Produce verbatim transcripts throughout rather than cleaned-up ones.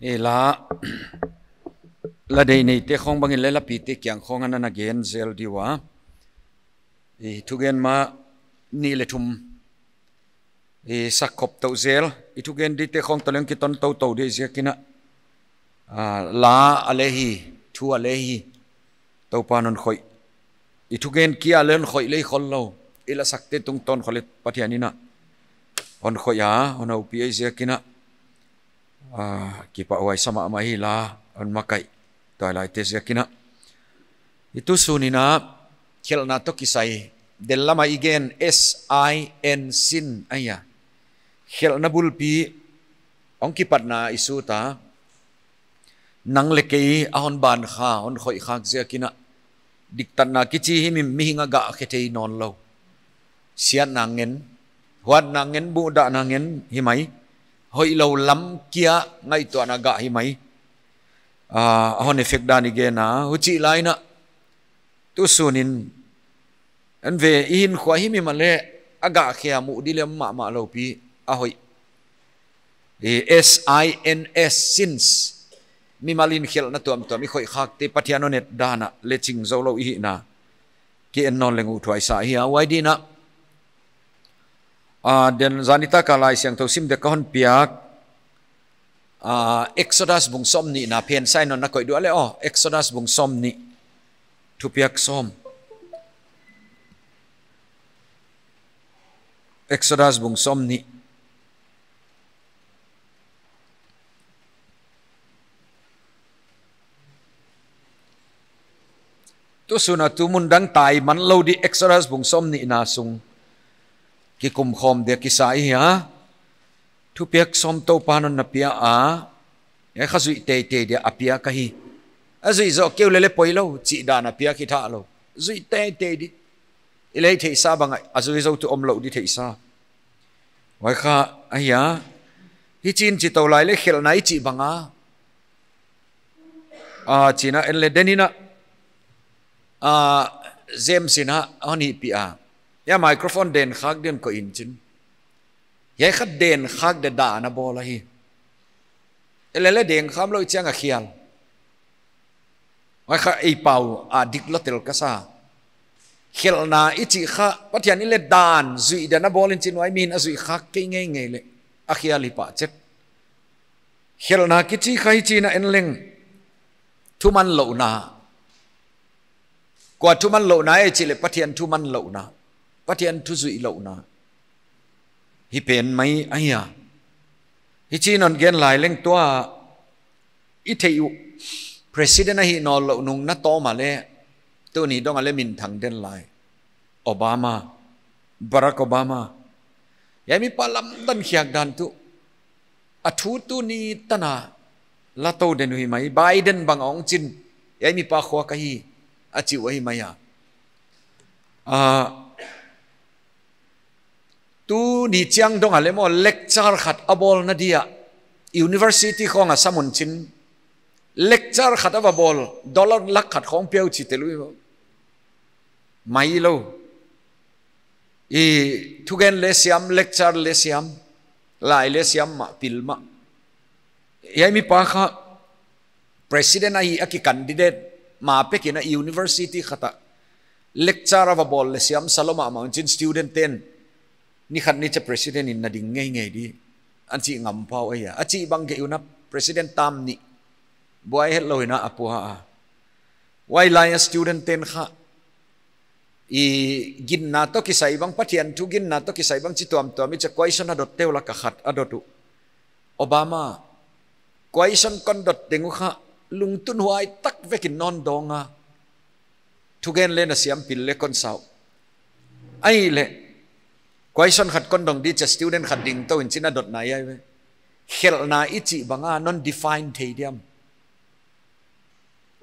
I la, la dei neite khong bangin leh lapite kiang khong ana gen zel di ua. I thugen mah nih leh thum i sak khop tou zel. I thugen dite khong tawleng kiton tou tou di ziakin a. Ah, la a leh hi, thu a leh hi. Toupa'n hon khoih. I thugen kia leh hon khoih leh khol lou. I la sakte tungtawn khol leh Pathian in a hon khoih a, hon houpih ziakin a. Ah, kipahhuai sa mahmah hi la, hon makaih. Tuailaite ziakin a. I tu sun in a, khelhna toh kisai. Den lam a i gen S I N, sin, ahi a. Khelhna bulpi, hong kipatna i sut a. Nang leh kei a hon ban kha, hon khoih khak ziakin a. Diktatna kichi hi mi, mihing a gah khe thei nawn lou. Siatna ngen, huatna ngen, buhdahna ngen hi mai. Hoihlou lam kia ngaihtuahna gah hi mai. Ah, a hon effect dan i gen a, huchih lai in a. Tu sun in, en ve i hinkhua hi mi mah leh, a gah khe a muh di leh mahmah lou pi, a hoih. I S I N S, sins. Mimal in khelhna tuamtuam i khoih khakte Pathian hon et dan a leh ching zou lou i hihna. Ki en nawn leng uh thuaisa hi a, huai din a. Ah, den zan nitak a Laisiangthou sim dek ka hon piak. Ah, Exodus bung sawmnihna pen sign on na koih duh leh aw, Exodus bung sawmnih. Thupiak sawm. Exodus bung sawmnih. Tu sun a tu mun dang tai man lou di Exodus bung sawmnihna sung. Kikum khawm dia kisa i hi a. Thupiak sawm Toupa'n hon na pia a. Hiai kha zuih teitei dia a piak ahi. A zuih zoh kei uleh leh poi lou, chih dan a piak hi tha lou. Zuih teitei di. I lei theihsa bang a, a zui zou tu om lou di theihsa. Huai kha, ahi a. Hichi'n chi tou lai leh khelhna i chih bang a. Ah, chih na en leh den in a. Ah, James in a, hon hihpih a. Hiai microphone den khak di'n koih in chin. Hiai kha den khak dia dan a bawl ahi. Ei leh leh den kham lou chiang a khial. Huai kha ei pau a dik lou tel ka sa. Khelhna i chih kha, Pathian in leh dan, zuih dia na bawl in chin huai mi'n a zuih khak kei ngeingei leh. A khial hi pah chet. Khelhna kichi kha hichi'n a en leng. Thuman louhna. Kua thuman louhna ei chih leh Pathian thuman louhna. Pathian thu zuih louhna. Hi pen mai ahi a. Hichi'n hon gen lai leng tua. I theih uh. President ahi nawn lou nung na tawm a leh. Tuni dong a leh minthang den lai. Obama. Barack Obama. Hiai mipa lamdang khiak dan tu. A thu tuni tan a la tou den uh hi mai. Biden bang a hong chin. Hiai mipa khua ka hi. A chi uh ahi mai a. Ah, tuni chiang dong a leh maw lecture khat a bawlna dia. University khong a sam un chin. Lecture khat a va bawl. Dollar lak khat khong piau chi tel uh. Mai lou. I thugen leh siam, lecture leh siam, lai leh siam mah, pil mah. Hiai mipa kha president ahi a ki candidate mah pek in a university khat a lecture a va bawl leh siam sa lou mahmah un chin student te'n. Ni khat ni chia president in na ding ngeingei di. An chih ngam phau ahi a. A chih bang kei un a president term nih. Buai het lou in a a pua a. Huai lai a student te'n kha. I ginna toh kisai bang Pathian thu ginna toh kisai bang chi tuamtuam i chia question a dot teu lak a khat a dot uh. Obama, question kon dot teng uh kha lungtunhuai tak vek in non dawng a. Thugen leh na siam pil leh kon sa uh. Ahi leh, question khat kon dong di chia student khat ding tou in chin a dotna ahi ve. Khelhna i chih bang a non define thei diam.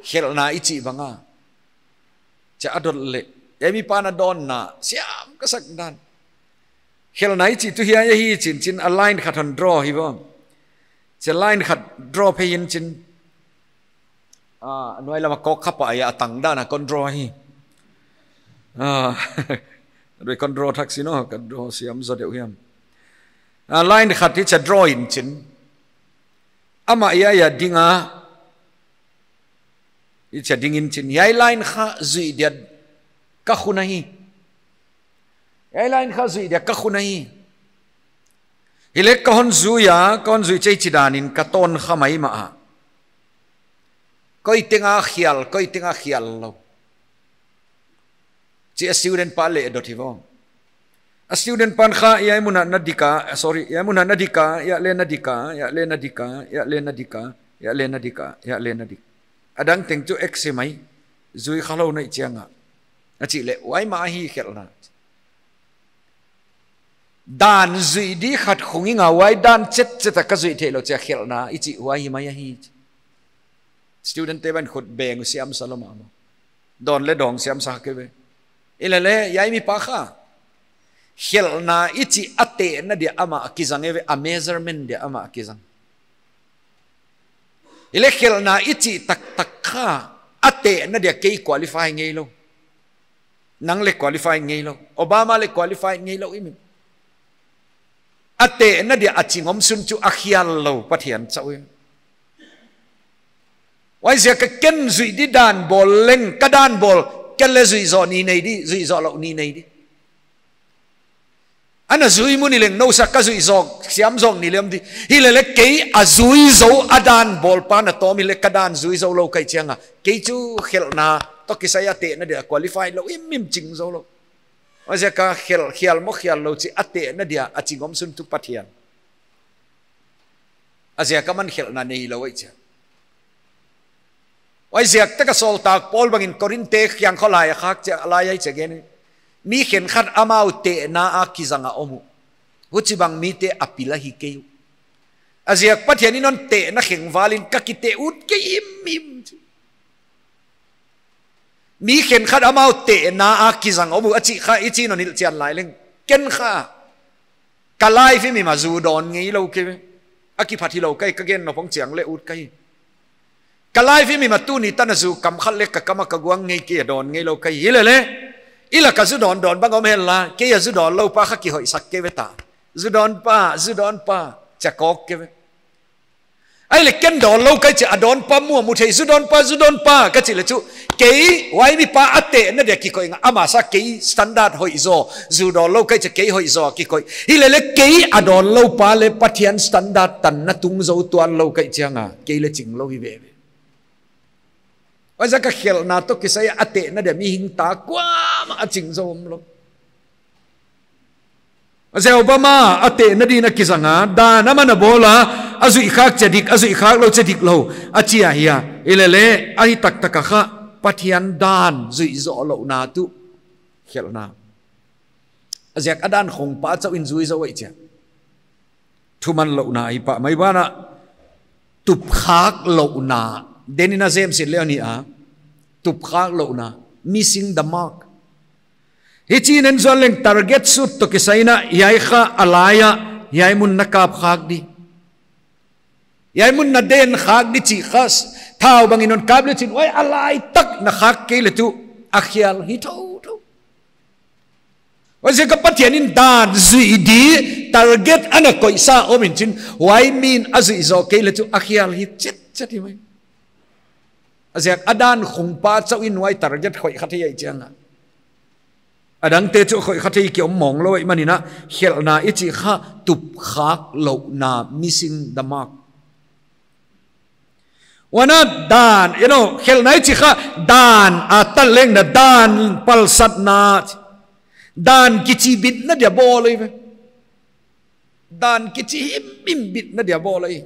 Khelhna i chih bang a. Chia a dot leh. Hiai mipa'n a dawnna. Siam ka sak dan. Khelhna i chih tu hiai ahi chin chin a line khat hon draw hi bawm. Chia line khat draw phei in chin. Ah, nuai lam a kawk kha pah a tang dan a kon draw hi. Ah, rui kon draw thak si no, ka draw siam zaw deuh hiam. Ah, line khat hi chia draw in chin. Amah hiai a ding a, i chia ding in chin, hiai line kha zuih dia ka khun ahi. Hiai line kha zuih dia ka khun ahi. Hileh ka hon zui a, ka hon zui chih chidan in ka tawn kha maimah a. Koi teng a khial, koi teng a khial lou. Chih a student pa leh dot hi vong. A student pan kha, hiai mun a na dik a, sorry, hiai mun a na dik a, hiai leh na dik a, hiai leh na dik a, hiai leh na dik a, hiai leh na dik a, hiai leh na dik. A dang teng chu X hi mai, zui kha lou na hih chiang a. A chih leh, huai mah ahi khelhna. Dan zuih di khat khung ing a, huai dan chetchet a ka zuih theih lou chia khelhna, i chih huai hi mai ahi. Student te ban khut beng siam sa lou mahmah. Dawn leh dawng siam sa kei ve. Hileleh, hiai mi pa kha. Khelhna i chih a tehna dia amah a kizang eive, a measurement dia amah a kizang. Hileh khelhna i chih taktak kha, a tehna dia kei qualify ngei lou. Nang leh qualify ngei lou. Obama leh qualify ngei lou i min. A tehna dia a ching om sun chu a khial lou Pathian chauh hi. Huaiziak a ken zuih di dan bawl leng, ka dan bawl, ken leh zui zou ni nei di, zui zou lou ni nei di. Ana zui mun i leng nou sa ka zui zou, siam zou ni lem di. Hileleh kei a zui zou a dan bawl pa na tawm hileh ka dan zui zou lou ka hih chiang a. Kei chu khelhna toh kisai a tehna dia qualify lou, im im ching zou lou. Huaiziak a khel, khial maw khial lou chih a tehna dia a ching om sun chu Pathian. A ziak a man khelhna nei lou ei chia. Huaiziak tak a sawltak Paul bang in Korin te kiang khua lai a khak chia, a lai a chia gen. Mi khenkhat amau tehna a kizang a om uh. Huchibang mite a pil ahi kei uh. A ziak Pathian in hon tehna kheng val in ka kiteh ut kei im im. Mi khenkhat amau tehna a kizang om uh a chih kha i chih non hilh chian lai leng. Ken kha. Ka life i mi mah zu dawn ngei lou kei ve. A kiphat hilou ka hi ka gen nop hong chiang leh ut ka hi. Ka life i mi mah tuni tan a zu kam khat leh ka kam a ka guang ngei kei a dawn ngei lou ka hi. Hileleh. Hileh ka zu dawn dawn bang om hen la. Kei a zu dawn lou pa kha kihoih sak kei ve ta. Zu dawn pa, zu dawn pa. Chia kawk kei ve. Ahihleh ken dawn lou ka hih chia a dawn pa mu a mu thei, zu dawn pa, zu dawn pa, ka chih leh chu. Kei, huai mi pa a tehna dia kikoih ing a, a masa kei standard hoih zaw, zu dawn lou ka hih chia kei hoih zaw a kikoih. Hileleh kei a dawn lou pa leh Pathian standard tanna tung zou tuan lou ka hih chiang a, kei leh ching lou hi veve. Huaiziak a khelhna toh kisai a tehna dia mihing ta kuamah a ching zou om lou. A ziak Obama a tehna din a kizang a, dan aman a bawl a, a zuih khak chia dik, a zuih khak lou chia dik lou, a chia hi a. Hileleh, ahi taktak a kha, Pathian dan zuih zou louhna tuh, khelhna. A ziak a dan khong pa chauh in zui zou ei chia. Thuman louhna ahi pah mai banah, tup khak louhna. Den in a zem sin leh ni a. Tup khak louhna. Missing the mark. Hichi nen zual leng target shoot toh kisai in a hiai kha a lai a, hiai mun na kap khak di. Hiai mun na den khak di chih kha, thau bang in hon kap leh chin, huai a lai tak na khak kei leh tuh, a khial hi thouthou. Huaiziak a Pathian in dan zuih di, target ana koihsa om in chin, huai min a zuih zou kei leh tuh a khial hi chetchet hi mai. A ziak a dan khong pa chauh in huai target khoih kha thei ei chiang a. A dangte chu khoih kha thei ki om mawng lou ei manin a, khelhna i chih kha tup khak louhna, missing the mark. Huan a dan, you know, khelhna i chih kha dan a tan leng na dan palsatna. Dan kichi bitna dia bawl ei ve. Dan kichi himhim bitna dia bawl ei.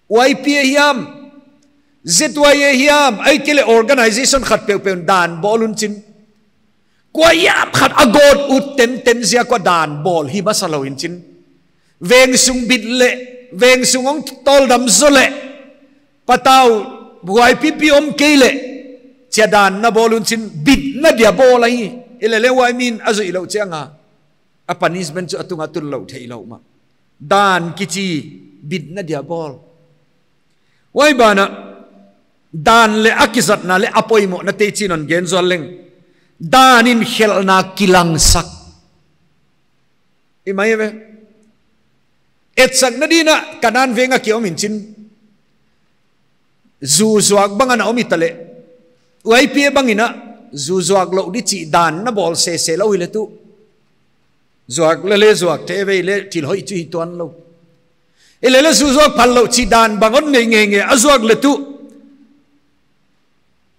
Y P A hiam, Z Y A hiam, ahihkeileh organization khat peuhpeuh in dan bawl un chin. Kua hiam khat a gawt ut tenten ziak a dan bawl hi masa lou in chin. Veng sung bit leh, veng sung hong tawldam zaw leh, patau buai pipi om kei leh, chia dan na bawl un chin bitna dia bawl ahi. Hileleh huai min a zuih lou chiang a, a punishment chu a tung a tun lou thei lou mah. Dan kichi bitna dia bawl. Huai banah, dan leh a kizatna leh a poimohna te chin hon gen zual leng. Dan in khelhna kilangsak. I mai ve. Etsakna din a Kanan veng a ki om in chin. zu zuak bang ana om i ta leh, uai pia bang in a, zu zuak lou di chih dan na bawl sese lou hi leh tu, zuak leh leh zuak te vei leh thil hoih chu hi tuan lou. I leh leh zu zuak phal lou chih dan bang hon nei ngeingei a, zuak leh tu,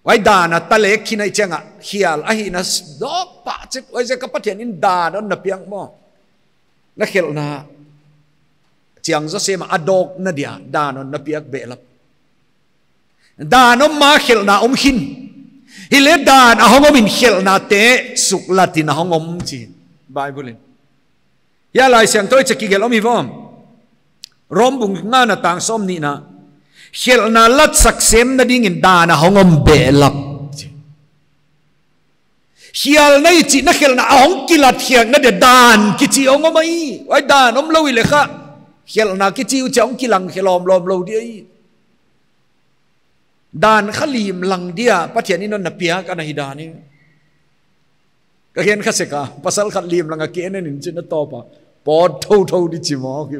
uai dan a ta leh khin a i chiang a, hial ahihna dawk pah chet, uai ziak a Pathian in dan hon na piak maw. Na khelhna chiang zaw sem a, a dawkna dia dan hon na piak behlap. Dan om ma khelhna om khin. Hi leh dan a hong om in khelhnate suklat in a hong om chi Bible in. Hiai Laisiangthou chiah kigelh om hi vawm. Rom bung ngana tang sawmnihna. Khelhna latsak semna ding in dan a hong om behlap. Hial na i chih na khelhna a hong kilat khiakna dia dan kichi hong om ahi. Uai dan om lou i leh kha, khelhna kichi uh chiah hong kilang khe lawmlawm lou di ahi. Dan kha limlang dia Pathian in hon na piak ana hi dan hi. Ka gen kha sek a, pasal khat limlang a ke en en in chin a tawp a, pawt thotho di chi mawk hi.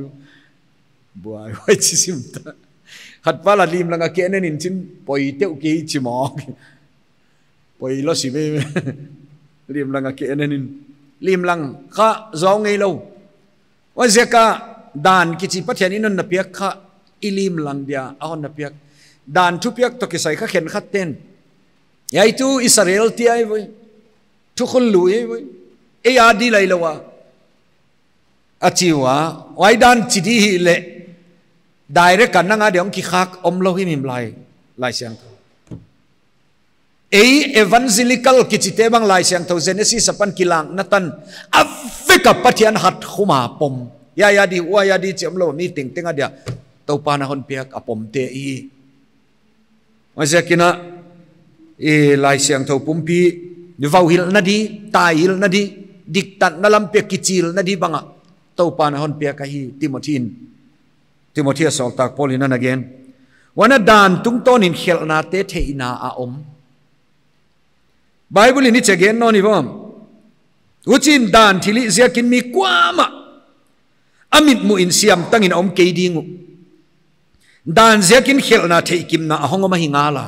Buai huai chi sim ta. Khat pa la limlang a ke en en in chin poi teuh kei chi mawk hi. Poi lou si veve. Limlang a ke en en in. Limlang kha zuau ngei lou. Uai ziak a dan kichi Pathian in hon na piak kha, i limlang dia a hon na piak. Dan thupiak toh kisai kha khenkhat ten, hiai tu Israel te ahi voi, thukhun lui ahi voi, ei a di lai lou a, a chi ua. Uai dan chi di hi leh, direct a nang a dia hong kikhak om lou himhim lai, Laisiangthou. Ei evangelical kichite bang Laisiangthou Genesis apan kilakna tan, a vek a Pathian hat khum a pom. Hiai a di, uai a di chi om lou, mi tengteng a dia Toupa'n a hon piak a pomte hi. Uai ziak in a, i Laisiangthou pumpi, vauhilhna di, taihilhna di, diktatna lam pia kichilna di bang a Toupa'n a hon piak ahi, Timothy in. Timothy a sawltak Paul in ana gen. Huan a dan tungtawn in khelhnate theihna a om. Bible in i chi gen nawn hi vawm. Huchiin dan thilhih ziakin mi kuamah a mitmuh in siamtang in a om kei ding uh. Dan ziakin khelhna theihkimna a hong om ahi ngal a.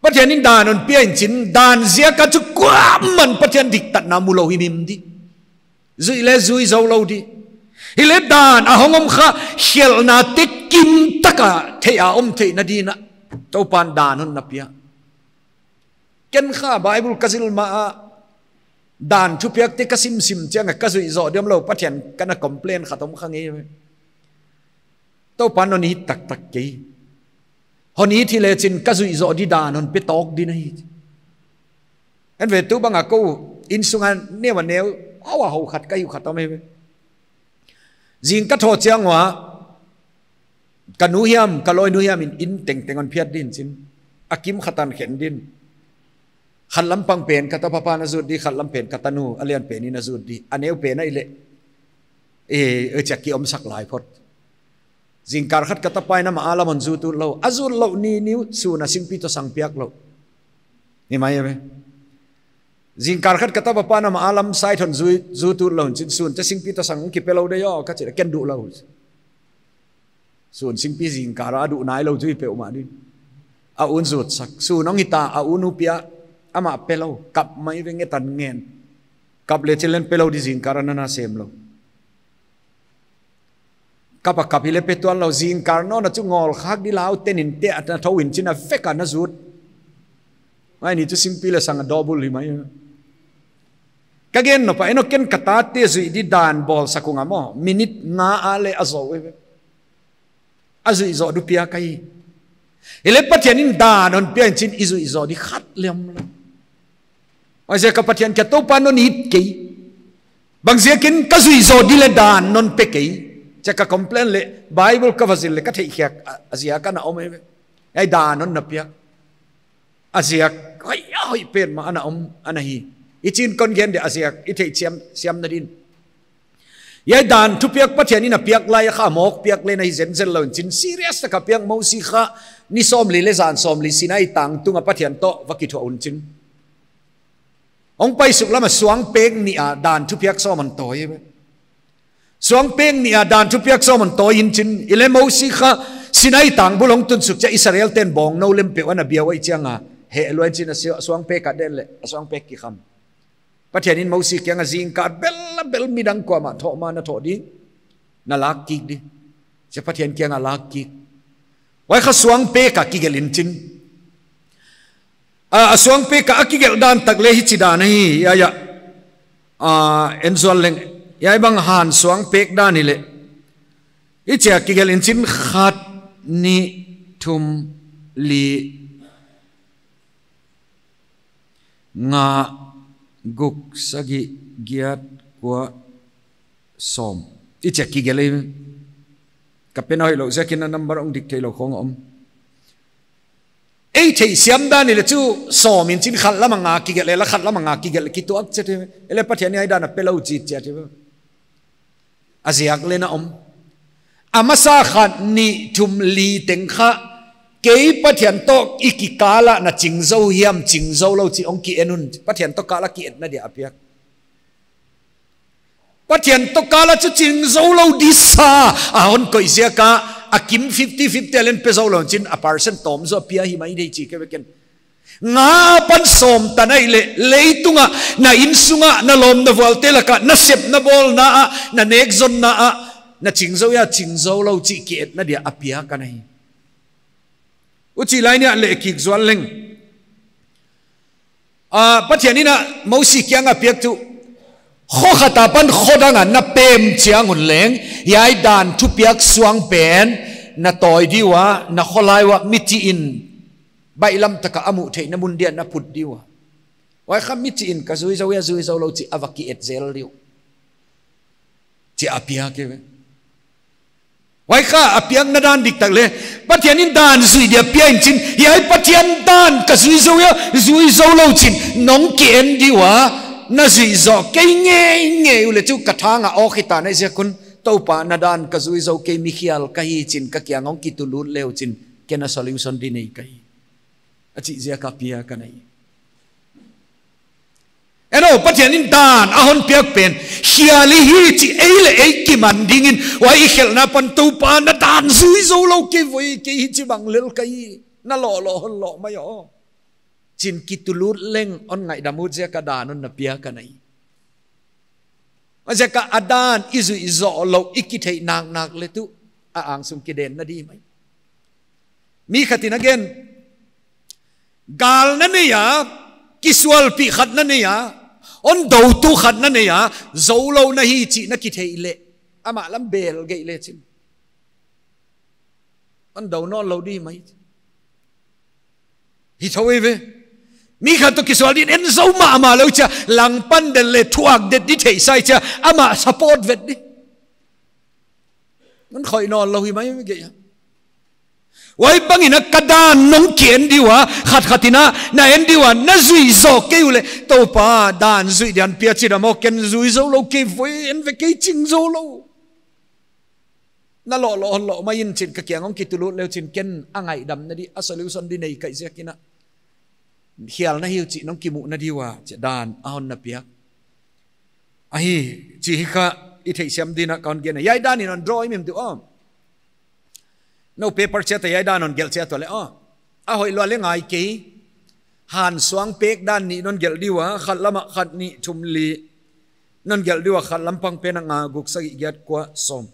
Pathian in dan hon pia in chin, dan ziak a chu kuaman Pathian diktatna mu lou himhim di. Zuih leh zui zou lou di. Hi leh dan a hong om kha, khelhnate kim tak a theih a om theihna ding in a Toupa'n dan hon na pia. Ken kha Bible ka zil ma a, dan thupiakte ka simsim chiang a ka zuih zoh diam lou, Pathian ka na complain khat om kha ngei. Toupa'n hon it taktak kei. Hon it hi leh chin ka zuih zoh di dan hon pe tawk di na hi. En ve, tu bang a kou innsung a neu a neu, hau a hau khat ka hi uh khat om hi ve. Zing ka tho chiang ua, ka nu hiam, ka lawinu hiam in inn tengteng hon phiat di in chin. A kim khat a khen di in. Khat lam pang pen ka tapa pa'n a zut di, khat lam pen ka tanu, a lian pen in a zut di. A neu pen ahi leh, e, e, chiah ki om sak lai phot. Zingkal khat ka tapa in amah a lam hon zut ut lou. A zut lou ni ni uh, sun a singpi toh sang piak lou. Hi mai ve. Zingkal khat ka tapa pa'n amah a lam side hon zui, zut ut lou in chin, sun te singpi toh sang hong kipe lou de aw, ka chi leh ken duh lou. Sun singpi zingkal a duh nai lou zui peuhmah di. A un zut sak. Sun hong hita, a un uh pia, amah pe lou. Kap mai ve, nge tan ngen. Kap leh chin leng pe lou di, zingkal a na na sem lou. Kap a kap hi leh pe tuan lou, zingkal nawn a chu ngawl khak di lau ten in te a na tho in chin a vek a na zut. Mai ni chu singpi leh sang a double hi mai. Ka gen nop a, en aw, ken ka tate zuih di dan bawlsak ung a maw, minute nga a leh a zou e ve. A zuih zoh di piak ahi. Hi leh Pathian in dan hon pia in chin i zuih zoh di khat leng om lou. Huaiziak a Pathian kiang Toupa'n hon it kei. Bang ziakin ka zuih zoh di leh dan hon pe kei. Chia ka complain leh Bible ka va zil leh ka theih khiak a, a ziak ana om e ve. Hiai dan hon na piak. A ziak hoih, hoih pen mah ana om, ana hi. I chin kon gen di a ziak, i theih siam, siamna din. Hiai dan thupiak Pathian in a piak lai a kha mawk piak leh na hi zenzen lou in chin. Serious tak a piak Mosi kha ni sawmli leh zan sawmli Sinai tang tung a Pathian toh va kithuah un chin. Hong pai suk lam a suangpek nih a dan thupiak sawm hon tawi ve. Suangpek nih a dan thupiak sawm hon tawi in chin. Hi leh Mosi kha Sinai tang bul hong tun suk chiang Israel ten bawng nou lem peuh ana bia uh ahih chiang a, heh lua in chin a suang pek a den leh, a suang pek kikham. Pathian in Mosi kiang a zingkal bel a bel midang kuamah thoh ma na thoh ding, na lak kik di. Chia Pathian kiang a lak kik. Huai kha suang pek a kigelh in chin. A, a suang pek a kigelh dan tak leh hichi dan ahi, ya, ya. A, en zual leng, ya, bang han suang pek dan hi leh. Hichia kigelh in chin khat, nih, thum, li, nga, guk, sagih, giat, kua, sawm. Hichia kigelh ei. Ka pen a hoihlou ziakin a number hong dik theilou khong om. Ei theihsiam dan i leh chu sawm in chin khat lam a nga kigelh leh, la khat lam a nga kigelh leh kituak chiat hi. Ei leh Pathian in hiai dan a pelou chih chiat hi. A ziak leh na om. A masa khat, nih, thum, li teng kha, kei Pathian toh i kikal a na ching zou hiam, ching zoulou chih hong ki en un. Pathian toh kal a ki-etna dia a piak. Pathian toh kal a chu ching zoulou disa a hon koih ziak a, a kim fifty fifty a leng pe zoulou chin a percent tawm zaw a pia hi mai dei chi ke ve ken. Nga apan sawm tan ahih leh, leitung a, na innsung a, na lawm na vualte lak a, na sep na bawlna a, na nek zonna a, na ching zou hia ching zoulou chih ki-etna dia a piak ahi. Huchi lai in a leh kik zual leng. A, Pathian in a Mosi kiang a piak tuh, kho khat apan kho dang a na pem chiang un leng, hiai dan thupiak suang pen, na tawi di ua, na kholai ua, michih in, baihlam tak a a muh theihna mun dia na put di ua. Huai kha michih in ka zui zou hia zui zoulou chih a va ki-et zel di uh. Chia a piak ke ve. Huai kha a piakna dan dik tak leh, Pathian in dan zui dia pia in chin, hiai Pathian dan ka zui zou hia, zui zoulou chin, nong ki-en di ua, na zui zou kei ngeingei uleh chu ka thang a awk hita na ziak un, Toupa na dan ka zui zou kei mi khial ka hi chin ka kiang hong kitulut leh uh chin, ken a solution di nei ka hi. A chih ziak a pia ka nei. En aw, Pathian in dan a hon piak pen, hiai leh hi chih ei leh ei kiman ding in, huai i khelhna apan Toupa na dan zui zoulou kei voi kei hichibang lel ka hi, na loh loh hon loh mai aw. Chin kitulut leng hon ngaihdam ut ziak a dan hon na piak ka nei. A ziak a a dan i zuih zoulou i kitheih naknak leh tuh a angsung kidenna di mai. Mi khat in a gen, gal na nei a, kisualpih khat na nei a, hon dou tuh khat na nei a, zoulou na hi chih na kitheih leh, amah lam bel gei leh chin. Hon dou nawnlou di mai. Hi thou ei ve. Mi khat toh kisual din en zou mahmah lou chia, langpan den leh thuak den di theihsa i chia, amah support vet di. Hon khoih nawnlou hi mai ve gei a. Huai bang in a ka dan nong ki-en di ua, khat khat in a, na en di ua, na zui zou kei uleh, Toupa dan zui dia hon pia chih a maw ken zui zoulou kei voi en ve kei ching zoulou. Na loh loh hon loh mai in chin ka kiang hong kitulut leh uh chin ken a ngaihdamna di a solution di nei ka hi ziak in a. Hial na hi uh chih nong kimuhna di ua, chih dan a hon na piak. Ahi, chih hi kha i theihsiam din a ka hon gen a. Hiai dan in hon draw i mim tuh aw. Nou paper chiat a hiai dan hon gelh chiat uh leh aw. A hoih lua leh ngai kei. Han suang pek dan nih non gelh di ua, khat lam a khat nih thum li. Non gelh di ua khat lam pang pen a nga guk sagih giat kua sawm.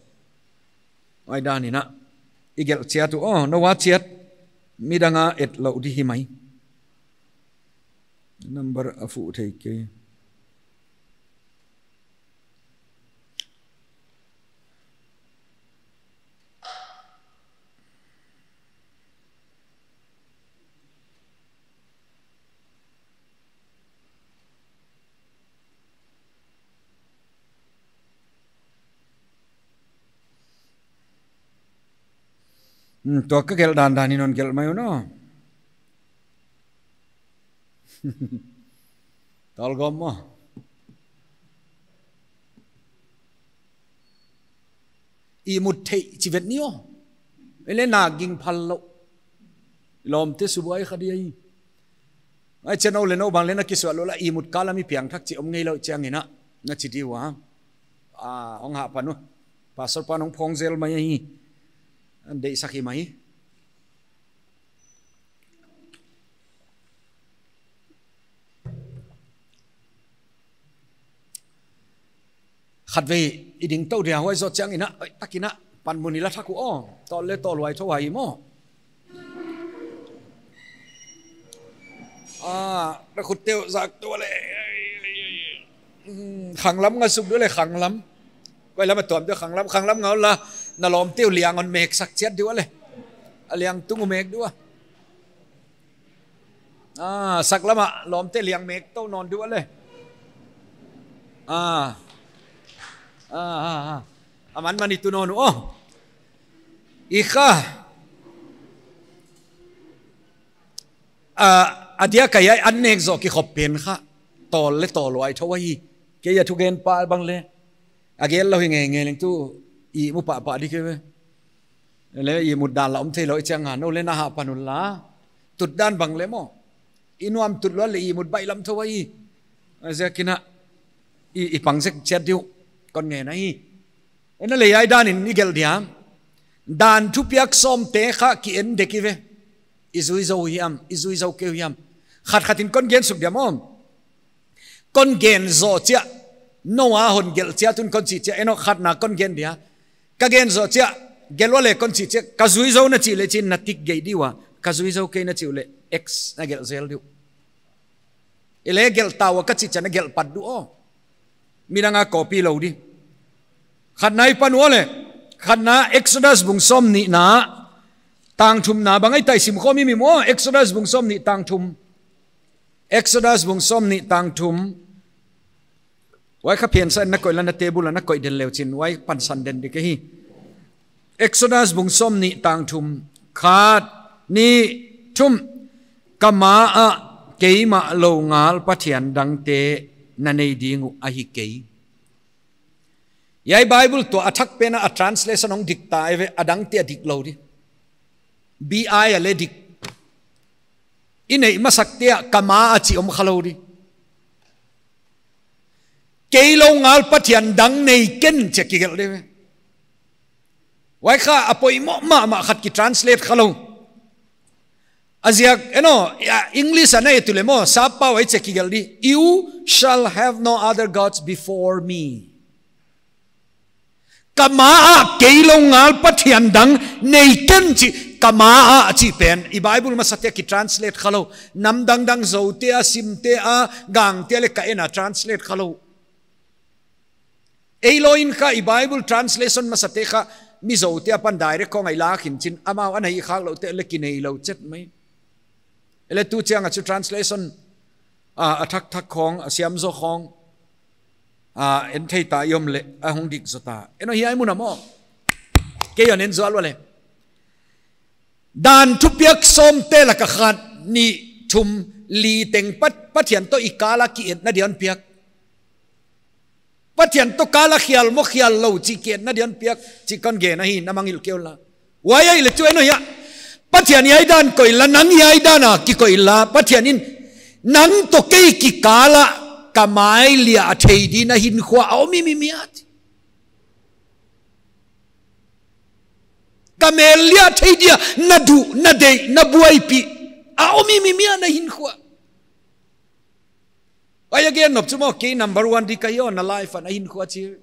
Huai dan in a. I gelh chiat uh, aw, nou a chiat. Midang a etlou di hi mai. Number a fuh thei kei. Hmm, tua ka gelh dandan in hon gelh mai un aw. Tawlgawm maw. Ihmut theih chi vet ni aw. Ei leh na ging phal lou. Lawmte subuai kha di ahi. Ai chen aw leh nou bang leh na kisual lou la ihmut kal a mi piangthak chih om ngeilou chiang in a. Na chi di ua. Ah, hong hah pan uh. Pastor pa nong phong zel mai ahi. An deihsak hi mai. Khatvei i ding tou dia, huai zoh chiang in a, oi, tak in a, panmun i la thak uh aw, tawl le tawl huai tho huai maw. Ah, na khut teuh zak tou le. Hmm, khanglam nga suk deuh le khanglam. Koi lam a tuam deuh khanglam, khanglam nga la, na lawmte uh liang hon mek sak chiat deuh le. A liang tung uh mek deuh a. Ah, sak lam a lawmte liang mek tou nawn deuh le. Ah. Ah, ah, ah. A man man i tu nawn uh aw. I kha. Ah, a dia ka yai an nek zoh kikhop pen kha. Tawl le tawl huai tho huai hi. Kei a thugen pa bang le. A gel lou hi ngeingei leng tu i mu pahpah di ke ve. Le i mut dan la om thei lou i chiang a, nou le na ha pan un la. Tut dan bang le maw. I nuam tut lua le i mut baih lam tho huai. A ziak in a i, i pang zek chiat deuh. Kon ngen ahi. Ena le hiai dan in i gelh dia. Dan thupiak sawmte kha ki en dek i ve. I zui zou hiam, i zui zou kei uh hiam. Khat khat in kon gen suk dia maw. Kon gen zoh chiah. Noah hon gelh chiat un kon chih chiah. Eno khatna kon gen dia. Ka gen zoh chiah. Gelh ua le kon chih chiah. Ka zui zou na chih le chin na tik gei di ua. Ka zui zou kei na chih uh le X na gelh zel di uh. I le gelh ta ua ka chih chiah na gelh pat di uh aw. Midang a copy lou di. Khatna i pan ua le. Khatna Exodus bung sawmnihna. Tang thumna bang ai tai sim khawm i mi maw. Exodus bung sawmnih tang thum. Exodus bung sawmnih tang thum. Huai kha phen sa na koih la na table a na koih den leu chin. Huai pansan den di ke hi. Exodus bung sawmnih tang thum. Khat, nih, thum. Ka ma ah keimah lou ngal Pathian dangte na nei ding uh ahi kei. Hiai Bible tua a thak pen a translation hong dik ta i ve, a dangte a dik lou di. B I a le dik. I neih masakte ah ka ma ah chih om kha lou di. Kei lou ngal Pathian dang nei ken chia kigelh di ve. Huai kha a poimoh mahmah khat ki translate kha lou. A ziak, eno, ya, English a na et uleh maw, sap pau ai chia kigelh di. "You shall have no other gods before me." Ka ma ah kei lou ngal Pathian dang nei ken chih, ka ma ah chih pen. I Bible masate ki translate kha lou. Nam dangdang Zote a, Simte a, Gangte le ka en a translate kha lou. Ei lou in kha i Bible translation masate kha Mizote apan direct khong ai la khin chin, amau ana hih khak lou te le ki nei lou chet mai. Ele tu chiang a chu translation, a, a thak thak khong, a siam zo khong, a, en thei ta i om le, a hong dik zo ta. Eno hiai mun a maw. Kei hon en zual ua le. Dan thupiak sawmte laka khat, nih, thum, li teng Pat-, Pathian toh i kal a ki etna dia hon piak. Pathian toh kal a khial maw khial lou chih ki etna dia hon piak, chih kon gen ahi, na mangngilh kei un la. Huai ahihleh chu eno hia. Pathian hiai dan koih la, nang hiai dan a kikoih la, Pathian in nang toh kei kikal a ka mai liah thei di na hinkhua a om mimim a chi. Ka mel liah thei dia na duh, na deih, na buaipih a om mimim a na hinkhua. Ai a gen nop chu maw, kei number one di ka hi aw na life a na hinkhua chi.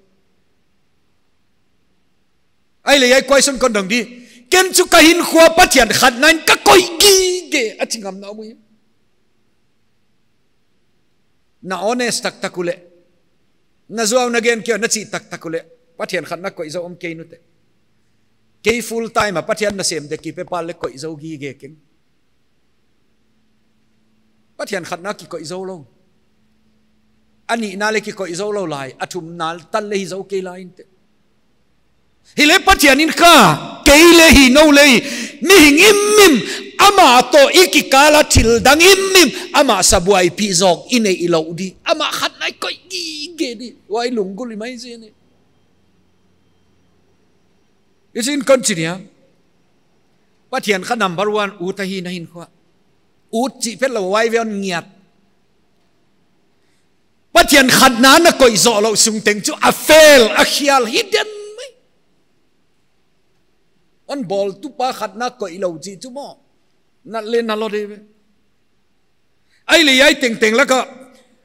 Ahihleh hiai question kon dong di. Ken chu ka hinkhua Pathian khatna in ka koih gige a chi ngam na om uh hia? Na honest taktak uleh. Na zuau na gen kei ua na chih taktak uleh. Pathian khatna koih zou om kei nute. Kei full time a Pathian nasem dek ki pe pa le koih zou gige keng. Pathian khatna kikoih zou lou. A nihna le kikoih zou lou lai, a thumna tan le hi zou kei lai inte. Hileh Pathian in kha, kei le hi nou le hi, mihing imim, amah toh i kikal a thil dang imim, amah sa buaipih zawk i neih lou di, amah khatna i koih gige di, huai lunggulh i mai zen e. I chin kon chi dia. Pathian kha number one ut ahi na hinkhua. Ut chih phet lou huai ve hon ngiat. Pathian khatna na koih zoh lou sung teng chu a fail, a khial hi den mai. Hon bawltupa khatna koih lou chih chu maw. Na le na lo de ve. Ahihleh hiai tengteng laka,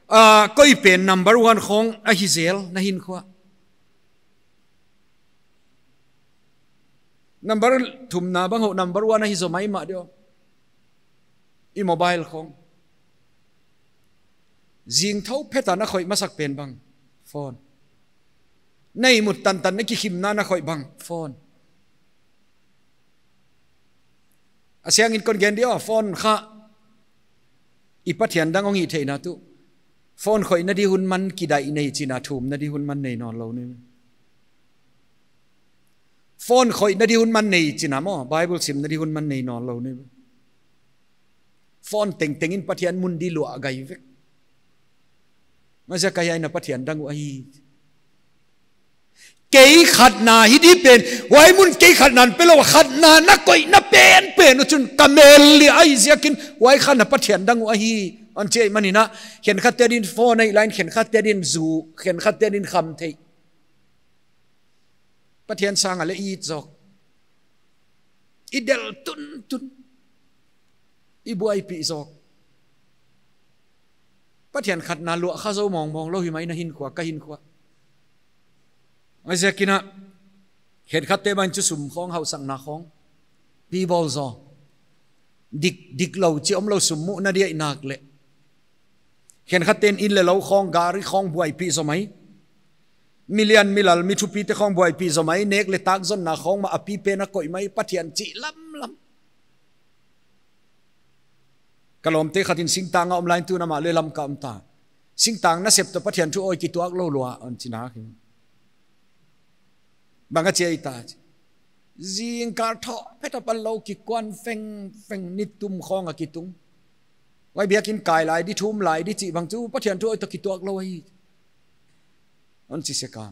ah, koi pen number one khong ahi zel na hinkhua. Number thumna bang hoh number one ahi zaw maimah di aw. I mobile khong. Zingthou phet a na khoih masak pen bang, phone. Na ihmut tantan na kikhimna na khoih bang, phone. A siangin kon gen di aw, phone kha i Pathian dang hong hihtheihna tuh, phone khoihna di hun man kidaih nei chihna, thumna di hun man nei nawnlou ni. Phone khoihna di hun man nei chihna maw, Bible simna di hun man nei nawnlou ni. Phone tengteng in Pathian mun di luah gai vek. Huaiziak a hiai na Pathian dang uh ahi. Kei khatna hi di pen, huai mun kei khatna pelou, khatna na koihna penpen uh chun ka mel lia ahi ziakin, huai kha na Pathian dang uh ahi. Hon chi ahihmanin a, khenkhatte din phone ahih lai in, khenkhatte din zu, khenkhatte din khamtheih. Pathian sang a leh i it zawk. I delh tuntun. I buaipih zawk. Pathian khatna luah kha zou mawngmawng lou hi mai na hinkhua, ka hinkhua. Huaiziakin a, khenkhatte bang chu sum khong, hausakna khong pi bawl zaw. Dik, diklou chi omlou sum muhna di ahih nak leh. Khenkhatten inn leh lou khong, gari khong buaipih zaw mai. Mi lian mi lal mi thupite khong buaipih zaw mai, nek leh tak zonna khong mah a pipen a koih mai, Pathian chih lamlam. Ka lawmte khatin singtang a om lai in, tun amah leh Lamka om ta. Singtang nasep toh Pathian thu awi kituak lou lua, hon chi nak hi. Bang a chi ahia? Zingkal thawh phet a pan lou kikuan fengfeng, nitum khong a kitung. Huai biakin kai lai di, thum lai di chih bang chu Pathian thu awi toh kituak lou ahi, hon chi sek a.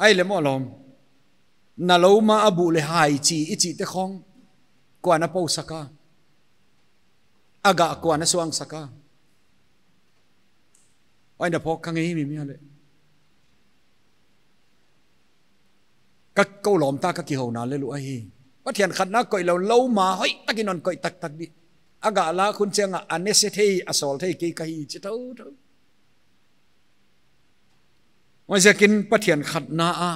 Ai leh maw lawm. Na lou ma a buh leh hai chi i chihte khong kua'n a pousak a? A gah kua'n a suangsak a? Huai na phawk kha ngei himhim hia leh. Ka kou lawm ta, ka kihouna leh lua ahi. Pathian khatna koih lou, lou ma hoihtakin hon koih taktak di. A gah lak hun chiang a, a nese thei, a sawl thei kei ka hi chi thouthou. Huaiziakin Pathian khatna a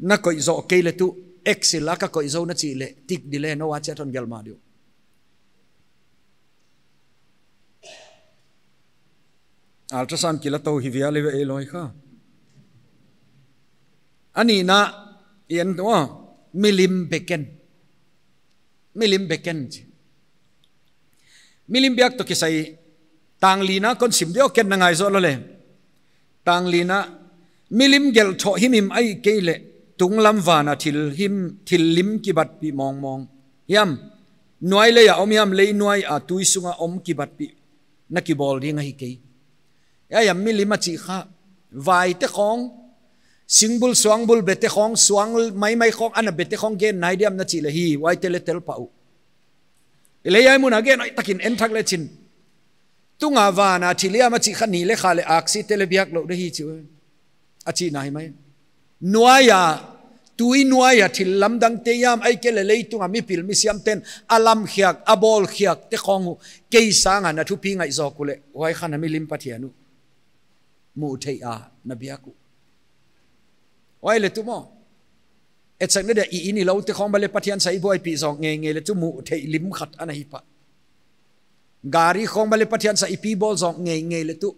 na koih zoh kei leh tuh, Excel a ka koih zou na chih leh, tick di leh, nou a chiat hon gelh mah di uh. Ultrasound kila tou hi vial ve ei lawi kha. A nihna, i en tou a, milim beken. Milim beken chi. Milim biak toh kisai, tang lina kon sim di aw, ken na ngai zoh lou leh. Tang lina, milim gelh thoh himhim ahih kei leh, tunglam van a thil him, thil lim kibatpih mawngmawng hiam, nuai lei a om hiam, lei nuai a tui sung a om kibatpih na kibawl ding ahi kei. Hiai a milim a chih kha, vaite khong, singbul suangbul bete khong, suang maimai khong, ana bete khong gen nai diam na chih leh hi, huaite leh tel pah uh. Hileh hiai mun a gen hoihtakin en thak leh chin. Tunga van a thil hiam a chih kha, ni leh kha leh aksite leh biak lou di hi chi uh. A chihna hi mai. Nuai a, tui nuai a thil lamdangte hiam, ahihkeileh leitung a mipil misiamte'n a lamkhiak, a bawlkhiakte khong uh, kei sang a na thupi ngaih zawk uleh, huai kha na milim Pathian uh muh theih a na biak uh. Huai leh tuh maw, etsakna dia i inn i loute khong bang leh Pathian sa i buaipih zawk ngeingei leh tuh, muh theih lim khat ana hi pah. Gari khong bang leh Pathian sa i pi bawl zawk ngeingei leh tuh,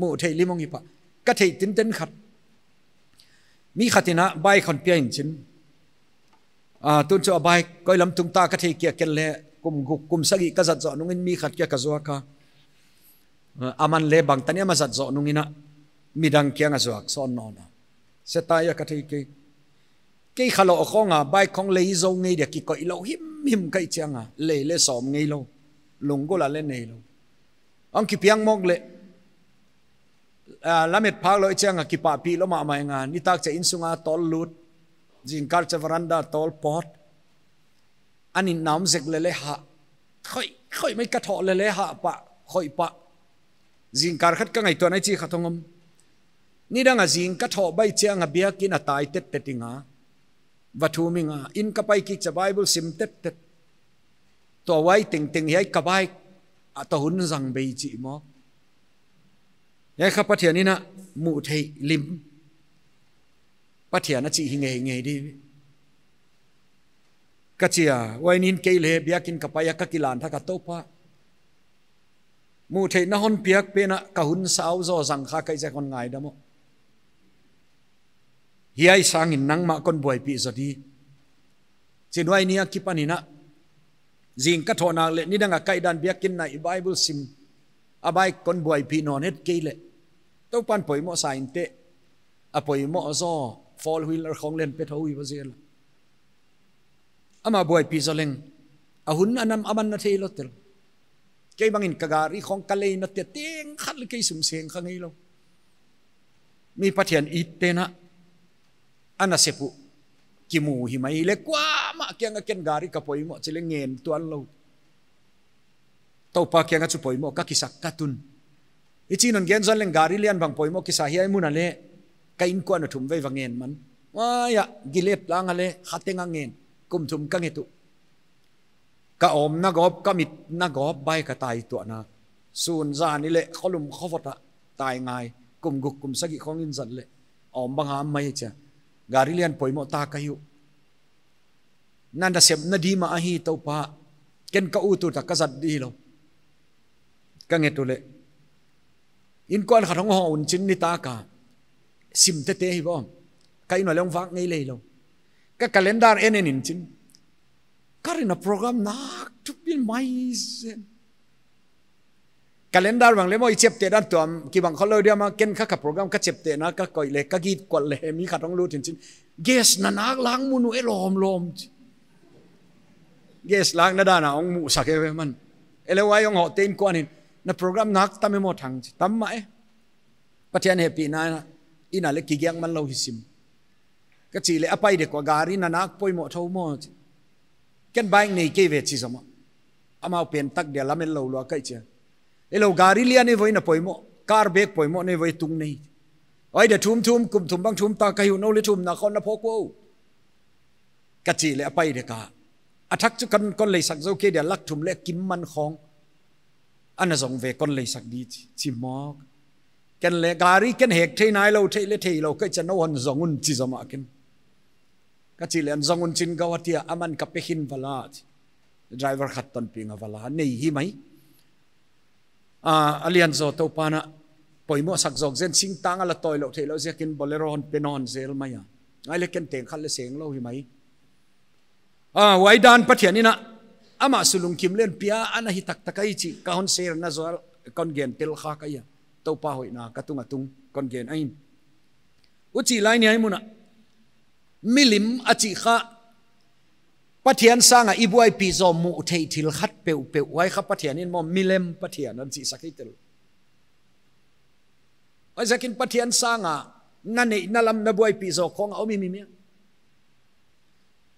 muh theih lim hong hi pah. Ka theih tinten khat, mi khatin a bike hon pia in chin. Ah, tun chu a bike koi lam tung ta ka thei kei a, ken leh kum guk, kum sagih ka zat zoh nungin mi khat kiang ka zuak a. Ah, aman leh bangtan hiam a zat zoh nungin a, midang kiang a zuak sawn nawn a. Setai a ka thei kei. Kei kha lou khong a, bike khong lei zou ngei dia kikoih lou himhim ka hih chiang a, lei leh sawm ngei lou. Lunggulh a leh nei lou. Hong kipiang mawk leh, ah, lamet phak lou chiang a kipahpih lou mahmah ing a, nitak chiah inn sung a tawl lut, zingkal chiah veranda tawl pawt. A nitna om zek leh leh hah. Khoih, khoih mai ka thoh leh leh hah pah, khoih pah. Zingkal khat ka ngaihtuah nai chih khat hong om. Nidang a zing ka thoh baih chiang a biakin a tai tettet ing a. Va thum ing a, inn ka pai kik chiah Bible sim tettet. Tua huai tengteng hiai ka bike a toh hun zang bei chih mawk. Hiai kha Pathian in a muh theih lim. Pathian a chih hi ngeingei di. Ka chi a, huai nin kei leng biakinn ka pai a, ka kilan thak a, Toupa, muhtheihna hon piak pen a ka hun sau zaw zang kha ka hih ziak hon ngaidam aw. Hiai sangin nangmah kon buaipih zaw di, chi'n huai ni a kipan in a, zing ka thoh nak leh nidang a ka hihdan biakinn ah i Bible sim, a bike kon buaipih nawn het kei leh, Toupa'n poimoh sa inteh, a poimoh zaw, four wheeler khong leng pe thou hi va zel. Amah buaipih zaw leng, a hun a nam a man na theilou tel. Kei bangin ka gari khong ka leina te teng khat leng kei sum seng kha ngeilou. Mi Pathian itte'n a, a nasep uh kimu hi mai leh, kuamah kiang a ken gari ka poimoh chi leh ngen tuanlou. Toupa kiang a chu poimoh ka kisak ka tun. Hichi'n hon gen zaw leng, gari lian bang poimoh kisa hiai mun a leng, ka innkuan uh thum vei va ngen man. Huai a, Gilead lang a leng, kha teng a ngen, kum thum ka nget uh. Ka omna gawp, ka mitna gawp, bike ka tai tuahna. Sun zan i leh, kholum khovot a tai ngai, kum guk kum sagih khong in zat leh, om bang a om mai chia. Gari lian poimoh ta ka hi uh. Na nasepna di mah ahi Toupa, ken ka ut ut a ka zat di lou. Ka nget uh leh, innkuan khat hong hoh un chi'n nitak a sim tete hi vang. Ka inn uah leng vak ngei lei lou. Ka calendar en en in chi'n, ka ri na program nak thupi mai zen. Calendar bang leng maw, i chepteh dan tuam kibang khollou diam a, ken kha ka program ka cheptehna ka koih leh, ka git kual leh, mi khat hong lut in chi'n, guest na nak lang mun uh e lawmlawm chi. Guest lakna dan a hong musak e ve man. E leh huai hong hoh te innkuan in, na program nak tam e maw Thang chi. Tam mah e. Pathian hehpihna in a leng kigiak man lou hi sim. Ka chih leh a pai dek ua, gari na nak poimoh thou maw chi. Ken bike nei kei ve chi zomah. Amau pen tak dia lamet lou lua ka hih chia. E lou, gari lian e voi na poimoh, car bek poimoh nei voi tung nei. Oi de thum thum, kum thum bang thum ta ka hi uh, nou leh thumna khong na phawk uh. Ka chih leh a pai dek a. A thak chu kon, kon leisak zou kei dia, lak thum leh kim man khong. Ana zong ve kon leisak di chi, chi mawk. Ken leng gari ken hek thei nailou, thei leh theilou ka hih chia, nou hon zong un chi zomah ken. Ka chih leh an zong un chi'n Guwahati a, aman ka pe khin va la chi. Driver khat tonpih nga va la, nei hi mai. A, a lian zaw Toupa'n a poimoh sak zawk zen, singtang a la tawi lou theilou ziakin Bolero hon pe nawn zel mai a. Ngai leh ken teng khat leng seng lou hi mai. A, huai dan Pathian in a, amah su lungkim leh pia ana hi taktak ahi chih ka hon share na zual kon gen tel kha ka hi a. Toupa hoihna ka tung a tung kon gen ahi. Huchi lai ni hiai mun a, milim a chih kha, Pathian sang a i buaipih zaw muh theih thil khat peuhpeuh, huai kha Pathian in maw, milem Pathian hon chih sak hi tel. Huaiziakin Pathian sang a na neihna lam na buaipih zaw khong a om i mi mia.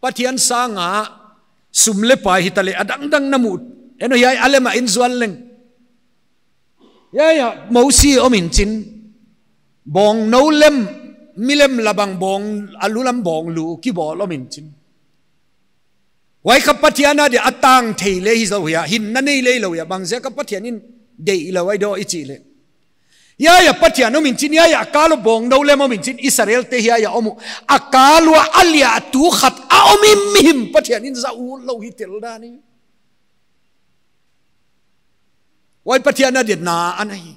Pathian sang a sum leh pai hi ta leh a dangdang na muh. En aw, hiai a lem a en zual leng. Hiai a Mosi om in chi'n, bawngnou lem, milem la bang bawng, a lu lam bawng lu kibawl om in chi'n. Huai kha Pathian a dia a tang thei leh hi zou hia, hinna nei lei lou hia, bang ziak a Pathian in deih lou ahi daw i chih leh. Hiai a Pathian om in chi'n, hiai a kal uah bawngnou lem om in chi'n, Israel te hiai a om uh. A kal uah a liahtu khat a om i mi him Pathian in zat lou hi tel dan hi. Huai Pathian a dia na ana hi.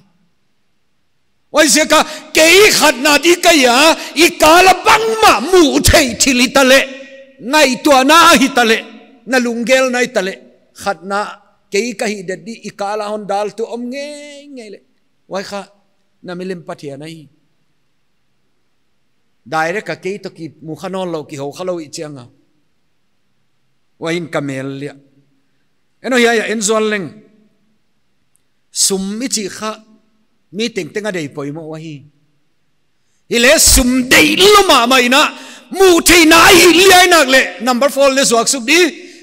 Huaiziak a kei khatna di ka hi a, i kal a bangmah muh theih thil hi ta leh, ngaihtuahna hi ta leh, na lunggel na hi ta leh, khatna kei ka hih det di i kal a hon daltu om ngeingei leh. Huai kha na milim Pathian ahi. Direct a kei toh kimu kha nawnlou, kihou kha lou i chiang a. Huai in ka mel liah. En aw, hiai a en zual leng. Sum i chih kha mi tengteng a deih poimoh ahi. Hi leh sum deih lou mahmah in a, muh theihna a hih liai nak leh, number four leh zuak suk di,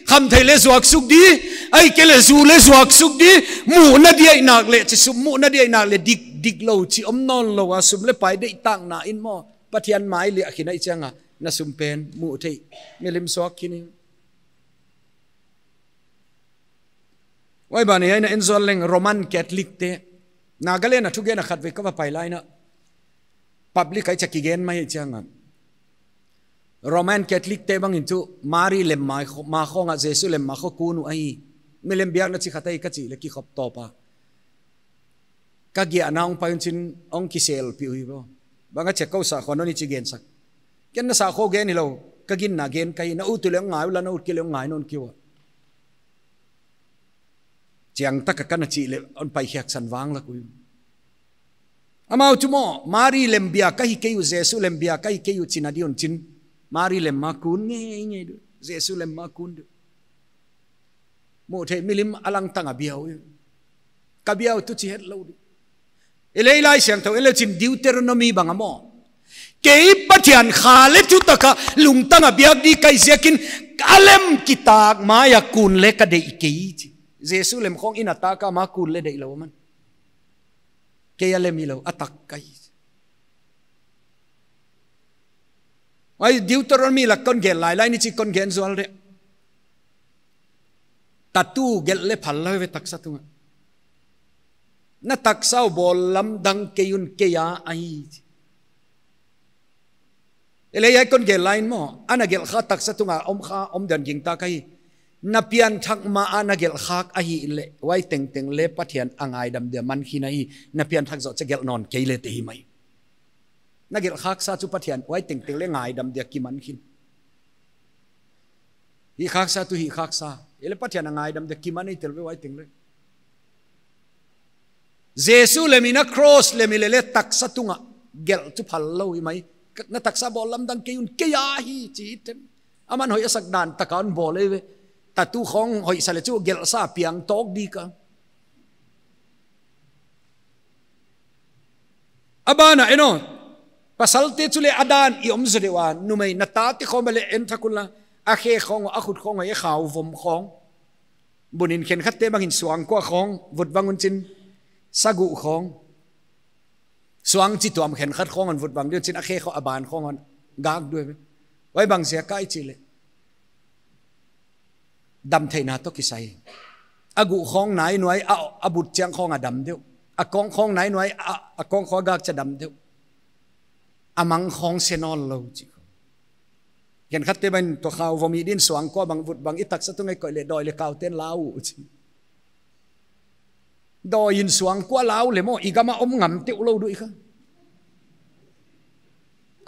khamtheih leh zuak suk di, ahihkeileh zu leh zuak suk di, muhna di ahih nak leh, chi sum muhna di ahih nak leh, dik, dik lou chi om nawnlou a, sum leh pai deihtakna in maw, Pathian mai liah khin ahih chiang a, na sum pen muh theih, milim suak khin in. Huai ban ah hiai na en zual leng Roman Catholic te. Nagaland a thugen a khatvei ka va pai lai in a, public ah i chih kigen mai chiang a, Roman Catholic te bangin chu Mari lem ma kho-, ma khong ah Jesu lem ma khong kun uh ahi. Milem biakna chi khat ahi ka chih leh kikhop tawp a. Ka giahna hong pai un chin hong kiselpih uh hi bo. Bang a chih kou sahkhua nawn i chi gensak. Ken na sahkhua gen hilou. Ka ginna gen ka hi, na ut uleh ngai ula, na ut kei leh ngai nawn kei ua. Chiang tak a ka na chih leh hon paikhiak san vanglak uh. Amau chu maw, Mari lem bia ka hi kei uh, Jesu lem bia ka hi kei uh chihna di un chin. Mari lem ma kun ngeingei di uh. Jesu lem ma kun di uh. Muh theih milim a langtang a bia uh. Ka bia uh tu chi hetlou di uh. Ei leh Laisiangthou en leh chin Deuteronomy bang a maw. Kei Pathian kha leh thutak a lungtang a biak di ka hi ziakin a lem kitak mai a kun leh ka deih kei chi. Jesu lem khong in a tak a ma kun leh deih lou man. Kei a lem hilou, a tak ka hi. Huai Deuteronomy lak kon gen lailai ni chi kon gen zual di. Tattoo gelh leh phal lou ve taksa tungah. Na taksa uh bawl lamdang kei un kei a ahi. Ei leh hiai kon gelh lai in maw, a na gelh kha taksa tungah om kha om dan gingta ka hi. Na pianthak ma a na gelh khak ahihleh, huai tengteng leh Pathian a ngaidam dia man khin ahi, na pianthak zoh chiah gelh nawn kei leh te hi mai. Na gelh khak sa chu Pathian huai tengteng leh ngaidam dia kiman khin. Hih khak sa tu hih khak sa. Ei leh Pathian a ngaidam dia kiman ei tel ve huai teng leh. Jesu lem in a cross lem i leh leh taksa tungah gelh chu phal lou hi mai. Na taksa bawl lamdang kei un kei a hi chi hi tem. Aman hoih a sak dan tak a hon bawl ei ve. Tattoo khong hoih sa leh chu gelh sa piang tawk di ka. A ban ah en aw. Pasalte chu leh a dan i om zaw deuh a, numei na tate khong bang leh en thak un la. A khe khong, a khut khong, a khau vom khong. Bun in khenkhatte bangin suangkua khong, vut vang un chin saguh khong. Suang chi tuam khenkhat khong hon vut vang di uh chin a khe khong a ban khong hon gak di uh. Huai bang ziak a i chih leh. Damtheihna toh kisai. A guh khong nai nuai a, a but chiang khong a dam deuh. A kong khong nai nuai a, a kong khong a gak chiah dam deuh. A mang khong se nawn lou chi. Khenkhatte bangin tua khau vom hi din suangkua bang vut vang i taksa tung a i koih leh dawi leh kaute'n lau uh chi. Dawi in suangkua lau leh maw, i gam a om ngam teuh lou di uh kha.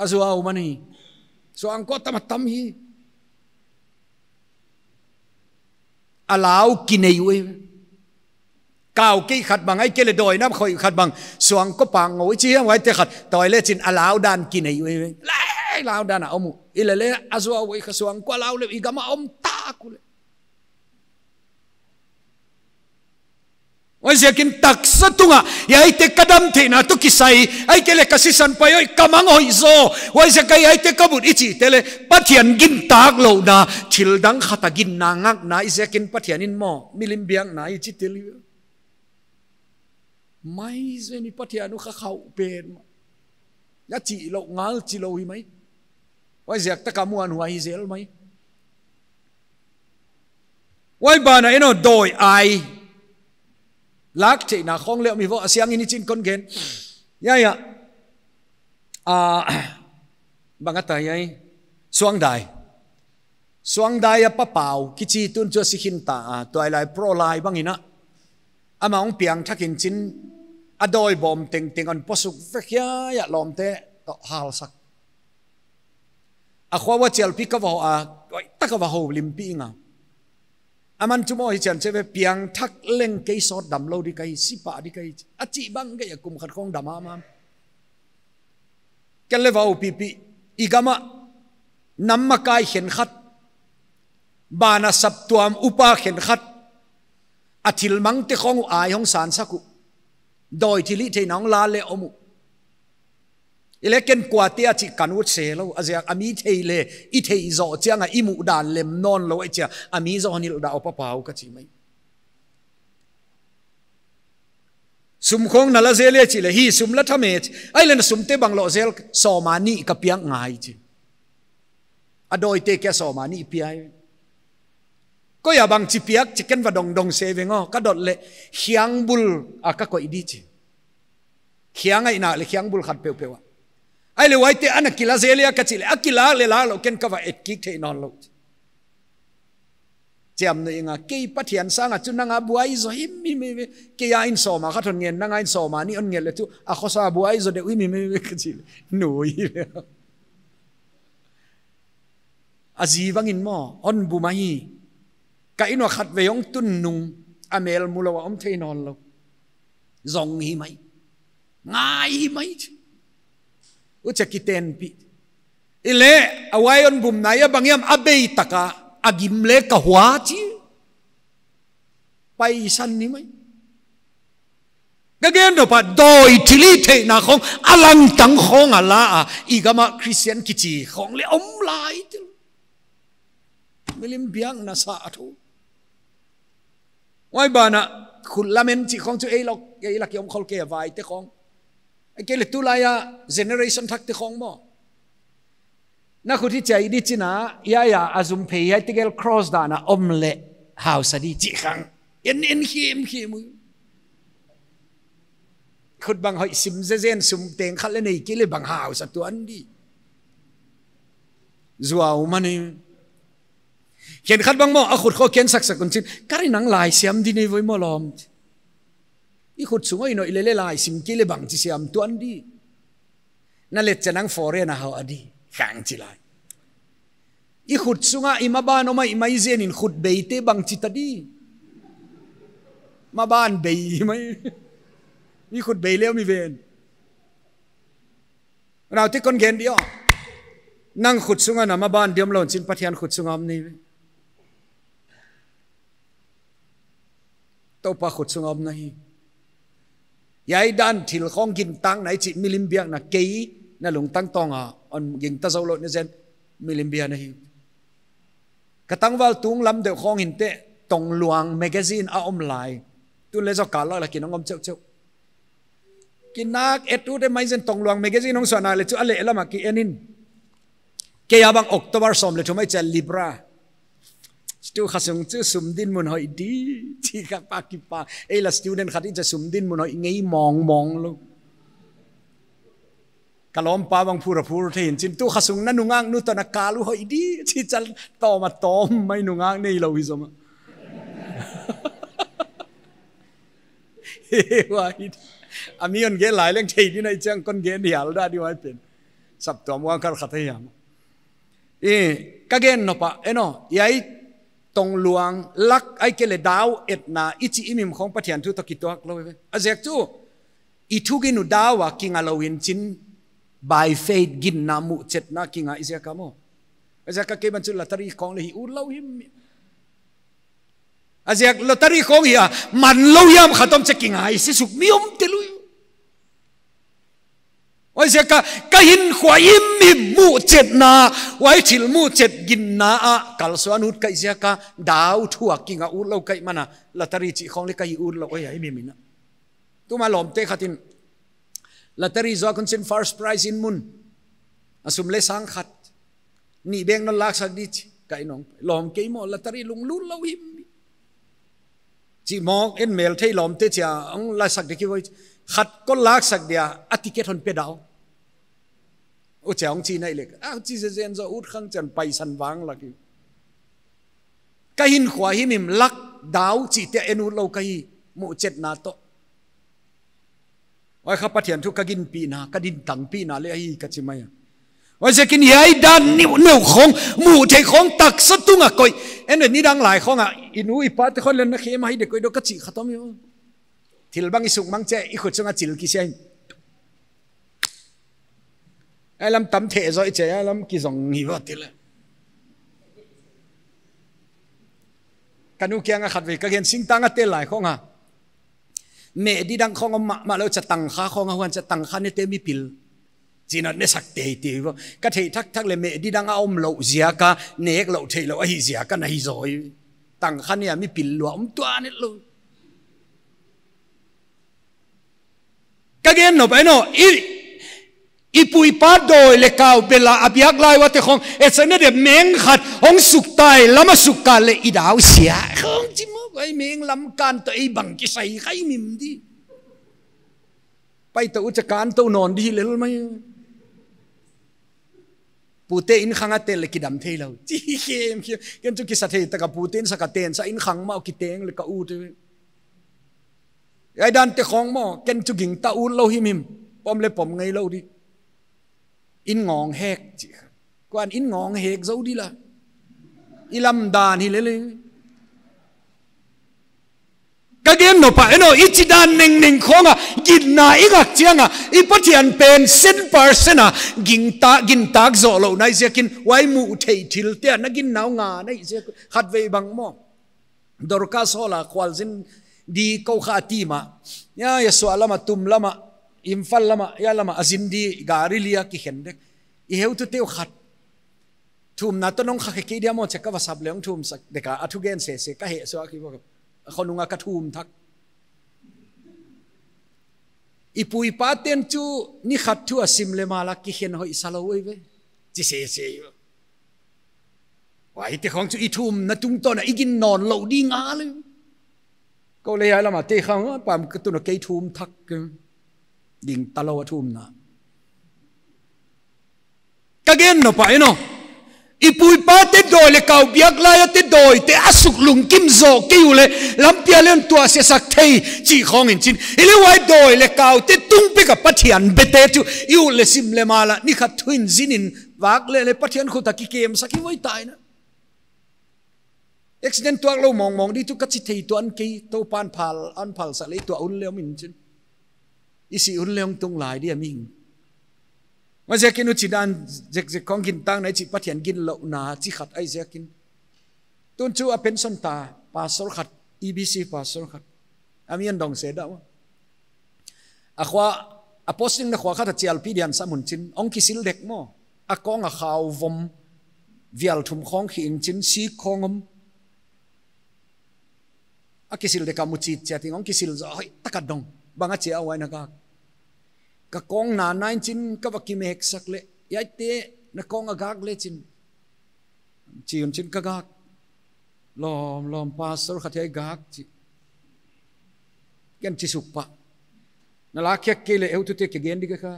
A zuau man hi. Suangkua tam a tam hi. A lau kinei uh. Kau kei khat bang, ahihkeileh dawi nam khoi khat bang, suangkua pang ngou i chi hiam huaite khat, toilet in a lau dan kinei uh. Leh, lau dan a om uh. I leh leh, a zuau uh kha suangkua lau leh, i gam a om tak uh leh. Huaiziakin taksa tungah, hiaite ka damtheihna toh kisai, ahihkeileh ka sisan pai hoih, ka mang hoih zaw, huaiziak a hiaite ka but i chihte leh, Pathian gintak louhna, thil dang khat a ginna ngakna, i ziakin Pathian in maw, milim biakna i chi tel hi. Mai zen i Pathian uh kha khauh pen mah. A chih lou, ngal chi lou hi mai. Huaiziak tak a muanhuai hi zel mai. Huai ban ah en aw dawi ai. Lak theihna khong leh mi vo a siang in i chin kon gen. Ya, ya. Ah, bang a ta hiai. Suangdai. Suangdai a Pa Pau, kichi tun chu a si khin ta a, tuailai pro lai bang in a. Amah hong piangthak in chin, a dawi bawm tengteng hon puasuk vek hiai a lawmte toh halsak. A khua ua chialpi ka va hou a, tuai tak a va houlimpih ing a. Aman chu maw hi chian che ve piangthak leng kei sawt damlou di ka hi, si pah di ka hi. A chih bang gei a kum khat khong dam a mam. Ken leh va houpihpih, i gam ah, nam makai khenkhat, ban a saptuam upa khenkhat, a thil mangte khong uh ai hong sansak uh. Dawi thilhihtheihna hong la leh om uh. I leh ken kuate a chih kan ut se lou, a ziak a mi thei leh, i theih zoh chiang a i muh dan lem nawn lou a chia, a mi zoh hon hilh dah aw Pa Pau ka chi mai. Sum khong na la zel e chih leh, hi sum la tham e chi. Ahihleh na sumte bang lou zel, sawm a nih ka piak ngai chi. A dawite kia sawm a nih pia hi. Koi a bang chi piak chi ken va dongdong se veng aw, ka dot leh khiangbul a ka koih di chi. Khiang a i nak leh khiangbul khat peuhpeuh a. Ahihleh huaite ana kila zel hia ka chih leh, a kila leh la lou ken ka va et kik theih nawnlou. Chiamnuih ing a, kei Pathian sang a chu nang a buaizaw himhim eive. Kei a inn sawm a khat hon ngen, nang a inn sawm a nih hon ngen leh chu a khosa buaizaw deuh himhim eive ka chih leh, nui ve. A zi bangin maw, hon bum ahi. Ka inn uah khatvei hong tun nung, a mel mulou a om thei nawnlou. Zong hi mai. Ngai hi mai. Huchia kitenpih. Ahihleh, a huai hon bumna ah bang hiam a bei tak a, a gim leh ka hua chi. Paisan ni mai. Ka gen nop a, dawi thilhihtheihna khong, a langtang khong a la a, i gam a Christian kichi khong leh om lai tel. Milim biakna sa a thu. Huai banah, khut lamen chih khong chu ei lak, ei lak i om khol kei a vaite khong. Ahihkeileh tulai a generation thakte khong maw. Na khut hi chiai di chih na, hiai a, a zum phei hiai tegel cross dan a om leh hausa di chih khang. En, en himhim uh. Khut bang hoih sim zezen, sum teng khat leh nei kei leh bang hausa tuan di. Zuau mah ni. Khenkhat bang maw, a khut khong ken saksak un chin. Ka ri nang lai siam di nei voi maw lawm. I khut sung hoih nawn leh leh lai sim kei leh bangchi siam tuan di. Na let chiang nang foreign a hau a di. Khang chi lai. I khut sung a i maban om a i mai zen in khut beite bangchi ta di. Maban bei mai. I khut bei leh mi ven. Naute kon gen di aw. Nang khut sung a na maban diam lou chin Pathian khut sung a om ni ve. Toupa khut sung a om na hi. Hiai dan thil khong gintakna i chih milim biakna kei na lungtang tawng a hon gingta zoulou ni zen milim biakna hi. Ka tangval tunglam deuh khong hinteh Tongluang magazine a om lai. Tun leh zaw kal lak lak in hong om cheuhcheuh. Kinak et ut e mai zen Tongluang magazine hong suahna leh chu a lehlam a ki en in. Kei a bang October sawm leh thum a i chia Libra. Tu kha sung chu sum dinmun hoih di. Chi kha pa ki pa. Ei la student khat i chia sum dinmun hoih ngei mawngmawng lou. Ka lawmpa bang phur a phur thei in chin tu kha sung na nungaknu toh na kal uh hoih di. Chi chal tawm a tawm mai nungak neilou hi zom a. Huai. A mi hon gen lai leng thei di na i chiang kon gen hial dah di huai pen. Saptuam uang kal khat hiam. I, ka gen nop a, en aw, hiai Tongluang lak ahihkeileh dau etna i chih i mim khong Pathian thu toh kituak lou ve. A ziak chu, i thugin uh dau a kinga lou in chin by faith ginna muhchetna kinga i ziak a maw. A ziak a kei ban chu lottery khong leh hi ut lou himhim. A ziak lottery khong hi a, man lou hiam khat om chia kingai sisuk mi om tel uh. Huaiziak a, ka hinkhua himhim muhchetna, huai thil muhchet ginna a, kalsuan ut ka hih ziak a, dau thu a kinga ut lou ka hih man a, lottery chih khong leh ka hi ut lou, oi, ai mi mina. Tuma lawmte khat in, lottery zuak hun chin first prize in mun. A sum leh sang khat. Nih bek non laksak di chi, ka hi nong. Lawm kei maw, lottery lunglut lou himhim. Chi mawk en mel thei lawmte chia, hong laksak di ki voi. Khat kon laksak dia, a ticket hon pe dau. Huchia hong chi nai leh. A chi zezen zaw ut khang chiang paisan vang lak hi. Ka hinkhua himhim lak dau chihte en ut lou ka hi muhchetna toh. Huai kha Pathian thu ka ginpihna, ka dintangpihna leh ahi ka chi mai a. Huaiziakin hiai dan neuhneuh khong, muhtheih khong taksa tung a koih. En nidang lai khong a, i nu i pate khong leng na khem ahi de koih dou ka chih khat om hi. Thil bang i suk mang chia, i khut sung a chil kisia in. Ai lam tam theh zaw i chia, ai lam kizong hi va ti leh. Ka nu kiang a khatvei ka gen singtang a tel lai khong a. Meh di dang khong om mahmah lou chia tangkha khong a huan chia tangkha nete mipil. China ne sak teitei va. Ka theih thakthak leh meh di dang a om lou ziak a, nek lou theih lou ahi ziak a na hi zaw hi. Tangkha ne a mipil lua om tuan et lou. Ka gen nop a en aw, i, i pu i pa dawi leh kau bel a a biak lai uate khong, e chana de meng khat, hong suk tai, lam a suk kal leh i dau sia. Khong chi maw, ai meng lam kan toh ei bang kisai kha i mim di. Pai toh u chia kan toh nawn di lel mai. Pute inn khang a tel leh kidam theilou. Chi khemkhem. Ken chu kisa thei tak a pute inn sak a ten sa inn khang mah kiteng leh ka ut. Hiai dan te khong maw, ken chu gingta utlou himhim. Pom leh pom ngeilou di. Inn ngawng hek chi. Kuan inn ngawng hek zou di la. I lam dan hi lele. Ka gen nop a, eno, i chi dan nengneng khong a, ginna i ngak chiang a, i Pathian pen cent percent a, gingta, gintak zoh lou nai ziakin, huai muh theih thil te a, na ginna uh nga nai ziak, khatvei bang maw. Dorcas hall a khualzin di kou kha a ti mah. Hiai, hiai suah lam a, tum lam a, Imphal lam a, hiai lam a, a zin di gari li a kikhen dek. I heutute uh khat. Thumna toh nong kha khe kei dia maw, chi a ka va sap leh hong thum sak dek a, a thugen sese, ka heh suak hi bawk. A khonung a ka thum thak. I pu i pa ten chu ni khat thu a sim leh mah la kikhen hoih sa lou ei ve. Chi sese hi. Huaite khong chu i thumna tungtawn a i gin nawnlou di ngal e. Kou leh hiai lam a te khong a pam ka tun a kei thum thak. Gingta lou a thumna. Ka gen nop a, eno. I pu i pa te dawi leh kau biak lai a te dawi te a suk lungkim zoh kei uleh lampi a leng tuahsia sak thei chi khong in chin. Hileh huai dawi leh kau te tung pek a Pathian bete chu i ut leh sim leh mah la ni khat thu in zin in vak leh leh Pathian khut a kikem sak i voi tai na. Accident tuak lou mawngmawng di tu ka chi thei tuan kei, Toupa'n phal, hon phal sak leh tuah un leh om in chin. I si un leh hong tung lai di a mihing. Huaiziakin huchi dan zekzek khong gintakna i chih Pathian ginlouhna chi khat ahi ziakin. Tun chu a pension ta, pastor khat, E B C pastor khat. A min dong se dah. A khua, a posting na khua khat a chialpi dian sa mun chin, hong kisil dek maw. A kawng a khau vom, vial thum khong khi in chin, sik khong om. A kisil dek a mu chit chiat in, hong kisil zoh hoih tak a dong. Bang a chi a huai na gak. Ka kawng na na in chin, ka va kimek sak leh. Hiaite na kawng a gak leh chin. Chi un chin ka gak. Lawm, lawm, pastor khat hiai gak chi. Ken chi suk pah. Na la khiak kei leh heutute kigen di ka kha.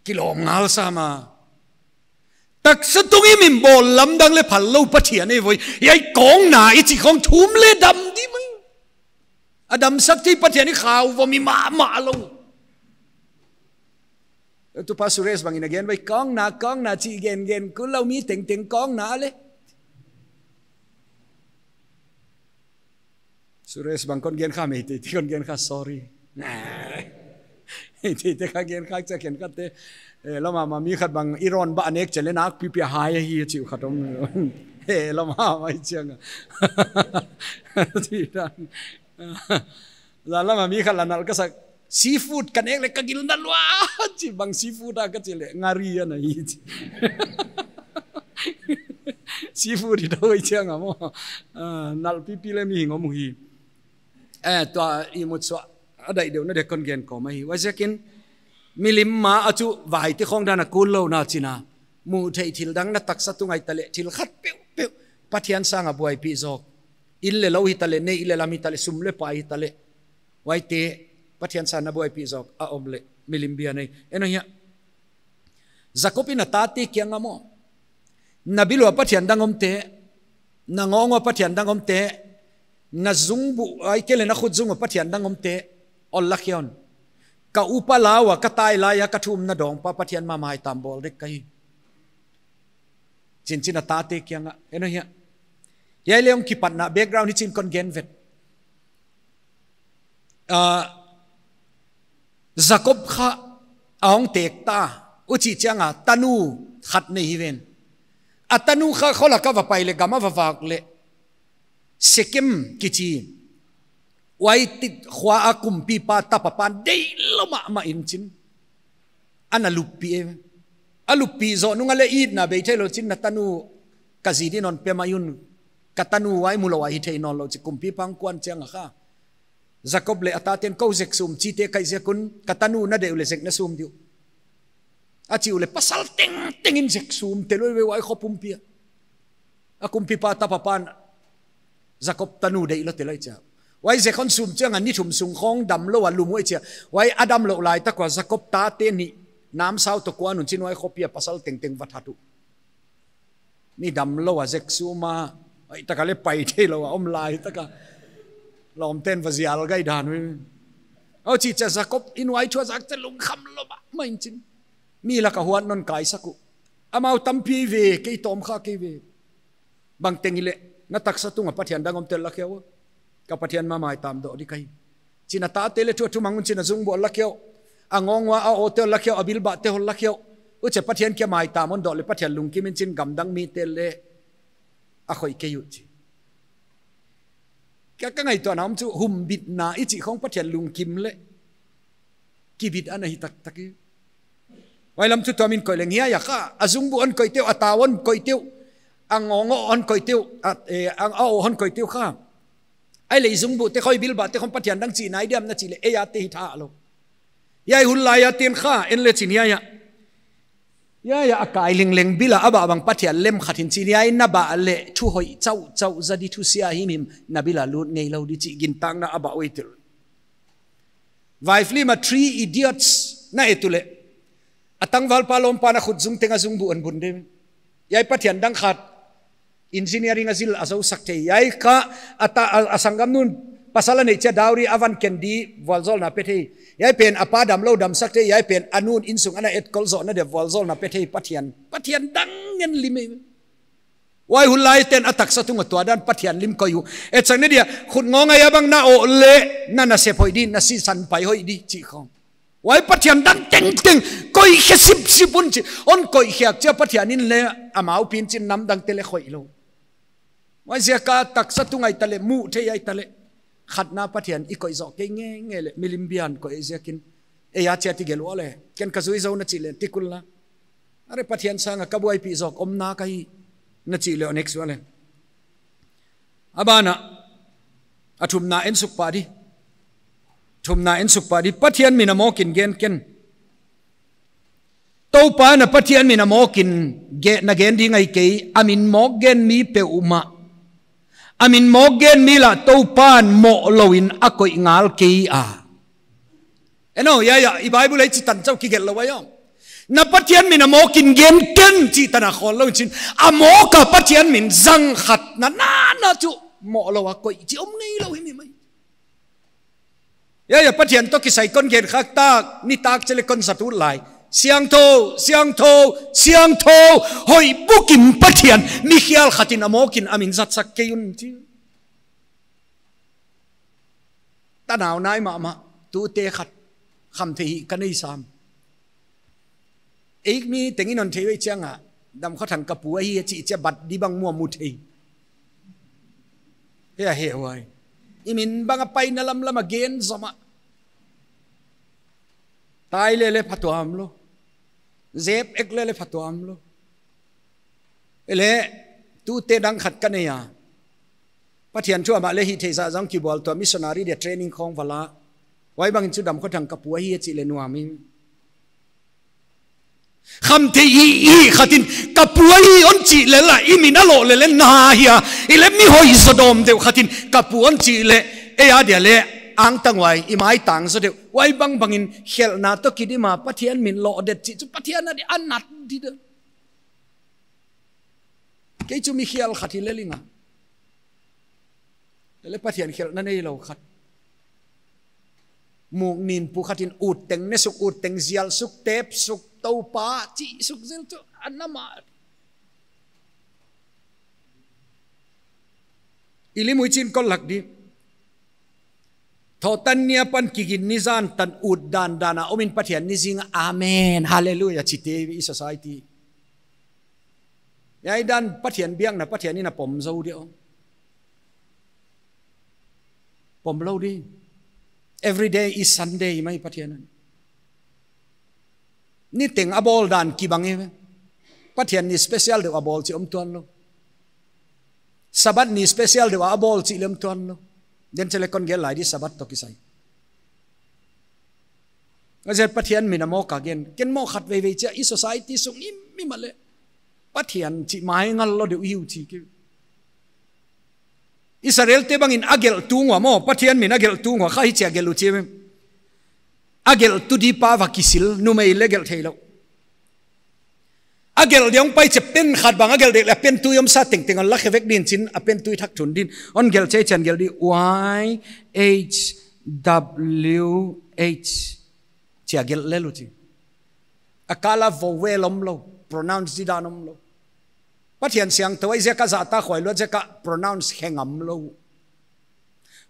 Kilawm ngal sa mah. Taksa tung i min bawl lamdang leh phal lou Pathian ei voi. Hiai kawng na i chi khong thum leh dam di mai. A damsak thei Pathian i khau vom i mahmah lou. Tu pa Suresh bang in a gen vai kawng na, kawng na chi gen gen kul lou mi tengteng kawng na leh. Suresh bang kon gen kha Meitei, ti kon gen kha sorry. Meitei te kha gen kha cha ken kha te. Eh, lama ma mi khat bang i rawn ba nek chele nak pipi hai hi chi khat om. Eh, lama mai chiang. Ti dan. Zan lama mi khat la nal ka sak seafood ka nek leh ka gil na lua. Chi bang seafood a ka chi leh ngari a na hi chi. Seafood hi doi chiang a maw. Ah, nal pipi leh mihing om hi. Eh, tua i mut suah a dai deuh na dek kon gen kawm ahi. Huaiziakin milim ma a chu vai te khong dan a kul lou na chin a. Muh theih thil dang na taksa tung ahi ta leh thil khat peuhpeuh. Pathian sang a buaipih zawk. Inn leh lou hi ta leh, neih leh lam hi ta leh, sum leh pai hi ta leh. Huaite Pathian sang na buaipih zawk a om leh milim bia nei. Eno hiai. Jakob in a tate kiang a maw. Na bil ua Pathian dang omte, na ngawng ua Pathian dang omte, na zungbuh ahihkeileh na khutzung ua Pathian dang omte, awl la khia un. Ka upa la ua ka tai lai a ka thumna dawng pa Pathian mahmah hi tam bawl dek ka hi. Chin chin a tate kiang a, eno hiai. Hiai leh hong kipatna background hi chin kon gen vet. Ah, Jakob kha a hong tek ta, huchi chiang a tanu khat nei hi ven. A tanu kha kholak a va pai leh gam a va vak leh. Sekem kichi. Huai ti khua a kumpipa tapa pan deih lou mahmah in chin. Ana luppih e. A luppih zoh nung a leh itna bei theilou chin na tanu ka zi din hon pe mai un. Ka tanu huai mu lou a hi thei nawnlou chi kumpipa hong kuan chiang a kha. Jakob leh a taten kou zek sum chite ka hih ziak un ka tanu na deih uleh zek na sum di uh. A chi uleh pasal tengteng in zek sum te lou ve huai kho pumpi a. A kumpipa tapa pan Jakob tanu deih lou te lai chia. Huai zek hon sum chiang a ni thum sung khong damlou a lum uh chia. Huai a damlouh lai tak ua Jakob tate nih Namsau toh kuan un chin huai khopi a pasal tengteng va that uh. Mi damlou a zek suma, ai taka le pai theilou a om lai taka. Lawmten va zial gai dan uh. Huchi chia Jakob in huai thu a zak chia lungkham lou mahmah in chin. Mi laka huan non kaisak uh. Amau tampi ve, kei tawm kha kei ve. Bangteng i le, na taksa tunga Pathian dang om tel lakhia uh. Ka Pathian mah maitam doh di ka hi. Chin a tate le thu a thumang un chin a zungbu lakhia uh. A ngawng ua a aw tel lakhia uh, a bilbah te hol lakhia uh. Huchia Pathian kia maitam hon doh le Pathian lungkim in chin gamdang mite le a khoih kei uh chi. Ka, ka ngaihtuahna om chu humbitna i chih khong Pathian lungkim le kibit ana hi taktak i. Huai lam chu tuamin koih leng hiai a kha, a zungbu hon koih teuh, a tau hon koih teuh, a ngawng hon koih teuh, a, eh, a, a aw hon koih teuh kha. Ai le i zungbu te khoi bilbah te khong Pathian dang chihna i diam na chih le, ei a te hi tha lou. Hiai hun lai a ten kha, en le chin hiai a. Hiai a a kai lengleng bil a a bah bang Pathian lem khat in chin hiai na bah le thu hoih chauh chauh za di, thusia himhim na bil a lut ngeilou di chih gintakna a bah uh i tel. Vai film a Three Idiots na et uleh, a tangvalpa lawmpa na khut zung teng a zungbu hon bun de. Hiai Pathian dang khat engineering a zil a zousak thei. Hiai kha a ta, a, a sanggamnu'n pasal a neih chia dowry a van ken di vualzawlna pe thei. Hiai pen a pa damlou damsak thei. Hiai pen a nu'n innsung ana etkol zohna dia vualzawlna pe thei Pathian. Pathian dang ngen lim e. Huai hun lai ten a taksa tunga tua dan Pathian lim koih uh. E chang na dia, khut ngawng a bang na aw le, na nasep hoih di, na sisan pai hoih di, chih khong. Huai Pathian dang tengteng, koih khe sipsip un chi, hon koih khiak chia Pathian in le, amau pi in chin namdang te le khoih lou. Huaiziak a taksa tunga i ta le, muh thei a i ta le, khatna Pathian i koih zoh kei ngeingei le, milim bian koih ziakin. Ei a chia ti gel ua le, ken ka zui zou na chih le, ti kul la. Are Pathian sanga ka buaipih zawk omna ka hi na chih le, next ua le. A ban ah, a thumna en suk pah di. Thumna en suk pah di. Pathian min a mawk in gen ken. Toupa na Pathian min a mawk in ge-, na gen ding ahi kei, a min mawk gen mi peuhmah. A min mawk gen mi lah Toupa'n mawh lou in a koih ngal kei a. Eno, hiai a, i Bible ah hichi tan chauh kigelh lou ahi aw. Na Pathian min a mawk in gen ken chih tan a khawl lou in chin. A mawk a Pathian min zang khat na, na, na chu mawh lou a koih chih om ngeilou himhim mai. Hiai a Pathian toh kisai kon gen khak tak, nitak chia le kon zat ut lai. Siangthou, siangthou, siangthou, hoih bukim Pathian, mi khial khat in a mawk in a min zatsak kei un chi. Tanau nai mahmah, tute khat, khamtheih hih ka nei sam. Eimi tengin hon thei uh ei chiang a, Damkhothang ka pu ahi a chih chia bat di bang muh a mu thei. Hia he huai. I min bang a paina lamlam a gen zom a. Tai lele phatuam lou. Zep ek lele phatuam lou. Ele, tute dang khat ka nei a. Pathian thu amah le hihtheih zah zong kibual tua missionary dia training khong va la. Huai bangin chu Damkhothang ka pu ahi a chih le nuam in. Khamtheih hih, hih khat in ka pu ahi hon chih le la, i min a loh lele na hia. I le mi hoih zaw dawm deuh khat in ka pu hon chih le, ei a dia le, angtang huai, i maitang zaw deuh. Huai bangbangin khelhna toh kidim a Pathian min loh det chih chu Pathian a di a nat di de. Kei chu mi khial khat hi lel ing a. Lele Pathian khelhna neilou khat. Muk nin pu khat in ut teng ne suk, ut teng zial suk, tep suk, Toupa, chih suk zel chu, a nam a. I lim uh chin kol lak di. Thotan ni apan kigin ni zan tan ut dandan a om in Pathian ni zing a, amen, hallelujah, chite i society. Hiai dan Pathian biakna Pathian in a pom zou di aw. Pom lou di. Every day is Sunday mai Pathian. Niteng a bawl dan kibang e. Pathian ni special deuh a bawl chih om tuan lou. Sabbath ni special deuh a bawl chih le om tuan lou. Den chele kon gel lai di Sabbath toh kisai. Huaiziak Pathian min a mawk a gen. Ken mawk khat veivei chia i society sung im, im a le. Pathian chih mai ngal lou deuh hiu chi ki. Israel te bangin a gelh tung ua maw, Pathian min a gelh tung ua kha hichia gelh uh chi. A gelhtu di pa va kisil, numei leh gelh theilou. A gelh di hong pai chiang pen khat bang a gelh dek leh a pen tui omsa tengteng a la khe vek din chin a pen tui thak thun din. Hon gelh chiang chiang gelh di Y H W H. Chia gelh lel uh chi. A kal a vowel omlou, pronounce di dan omlou. Pathian siangthou ahi ziak a zahtak huai luat ziak a pronounce khe ngam lou.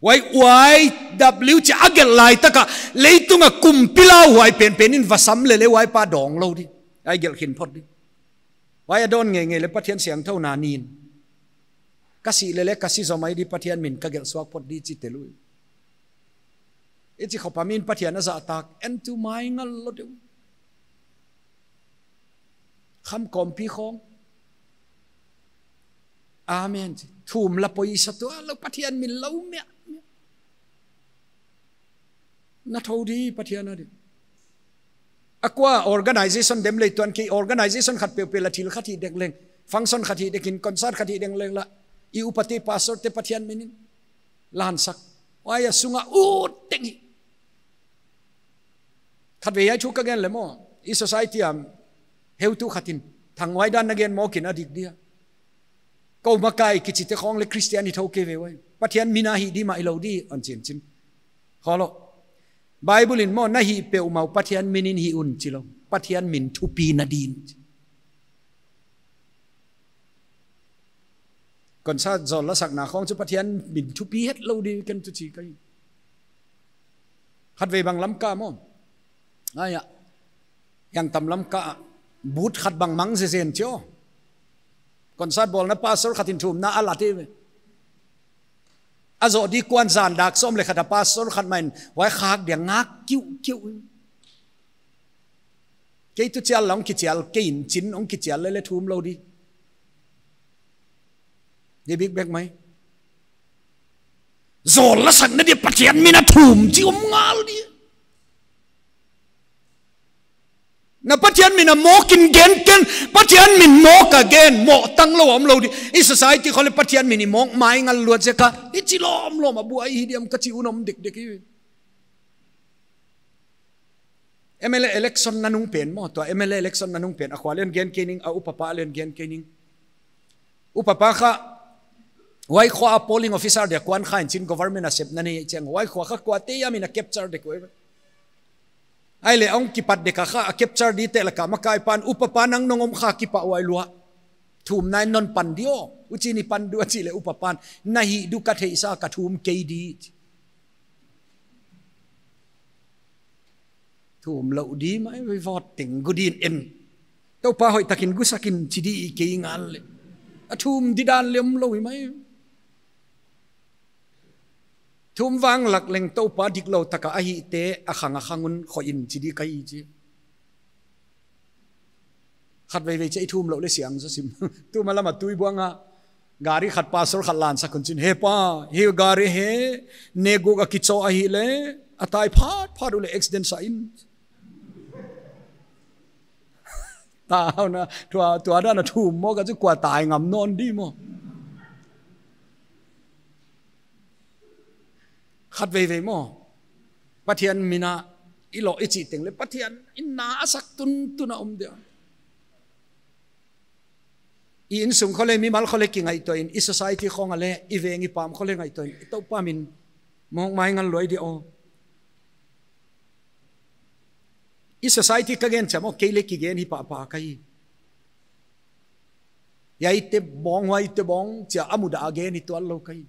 Huai Y W H a gelh lai tak a leitung a kumpi lauhuai penpen in va sam leh leh huai pa dawng lou di. Huai gelh khin phot di. Huai a dawn ngeingei leh Pathian siangthou na nin. Ka si leh leh ka si zom ahi di Pathian min ka gelh suak phot di chi tel uh. I chi khop a min Pathian a zahtak, en tu mai ngal lou deuh. Kham kawmpi khong. Amen. Thum la poisa tuanlou Pathian min lou meh. Na thou di Pathian a di. A kua organization dem leh tuan kei organization khat peuhpeuh la thil khat hi dek leng. Function khat hi dek in concert khat hi dek leng la. I upate pastor te Pathian min in. Lansak. Huai a sung a ut teng hi. Khatvei hiai thu ka gen leh maw. I society a heutu khat in. Thang huai dan na gen mawk in a dik dia. Kou makai kichi te khong leh Christian hi thou kei ve huai. Pathian min a hih di mah hilou di hon chinchin. Kholo. Bible in maw na hih peuhmah uh Pathian min in hih un chi lou. Pathian min thupi na din. Concert zawl la sakna khong chu Pathian min thupi hetlou di ken tu chi kai. Khatvei bang Lamka maw. Aia. Yang tam Lamka. Booth khat bang mang zezen chi aw. Concert bawlna pastor khat in thumna a la te ve. A zoh di kuan zan dak sawm leh khat a pastor khat mah in huai khak dia ngak kiu kiu. Kei tu chial la hong kichial, kei in chin hong kichial leh leh thum lou di. Di bik bek mai. Zawl la sakna di Pathian min a thum chi om ngal di. Na Pathian min a mawk in gen ken, Pathian min mawk a gen, mawk tang lou omlou di. I society khong leh Pathian min i mawk mai ngal luat ziak a, i chi lawmlawm a buai hi diam ka chi un om dekdek hi. M L A election nanung pen maw, tua M L A election nanung pen, a khua leng gen kei ning, a upapa leng gen kei ning. Upapa kha, huai khua a polling officer dia kuan kha in chin government a sepna nei chiang, huai khua kha kuate hiam in a capture dek uh. Ahihleh hong kipat dek a kha, a capture di te lak a makai pan, upapa nang nong om kha kipak huai lua. Thumna in non pan di aw, huchi'n i pan di uh a chih leh upapa'n, na hih di uh ka theihsa ka thum kei di. Thum lou di mai, vote teng gu din en. Toupa hoihtakin gusak in chi di i kei ngal leh. A thum di dan lem lou i mai. Thum vanglak leng Toupa diklou taka a hihte a khang a khang un khoih in chi di ka hi chi. Khatveivei chiah i thum lou leh siang zaw sim. Tuma lama Tuibuang a gari khat pastor khat lansak un chin, he pa, hi gari hi, ne guk a kichou ahihleh, a tai phat phat uleh accident sa in. Tauna, tua, tua dan a thum maw ka chu kua tai ngam nawn di maw. Khatveivei maw. Pathian min a i lou i chih teng leh Pathian in na a sak tuntun a om dia. I insung khong leh mimal khong leh kingaihtuah in, i society khong a leh, i veng i pam khong leh ngaihtuah in, i Toupa min mawk mai ngal lou di aw. I society ka gen chiah maw, kei leh kigen hi pahpah ka hi. Hiaite bawng, huaite bawng, chia a mudah a gen hi tuan lou ka hi.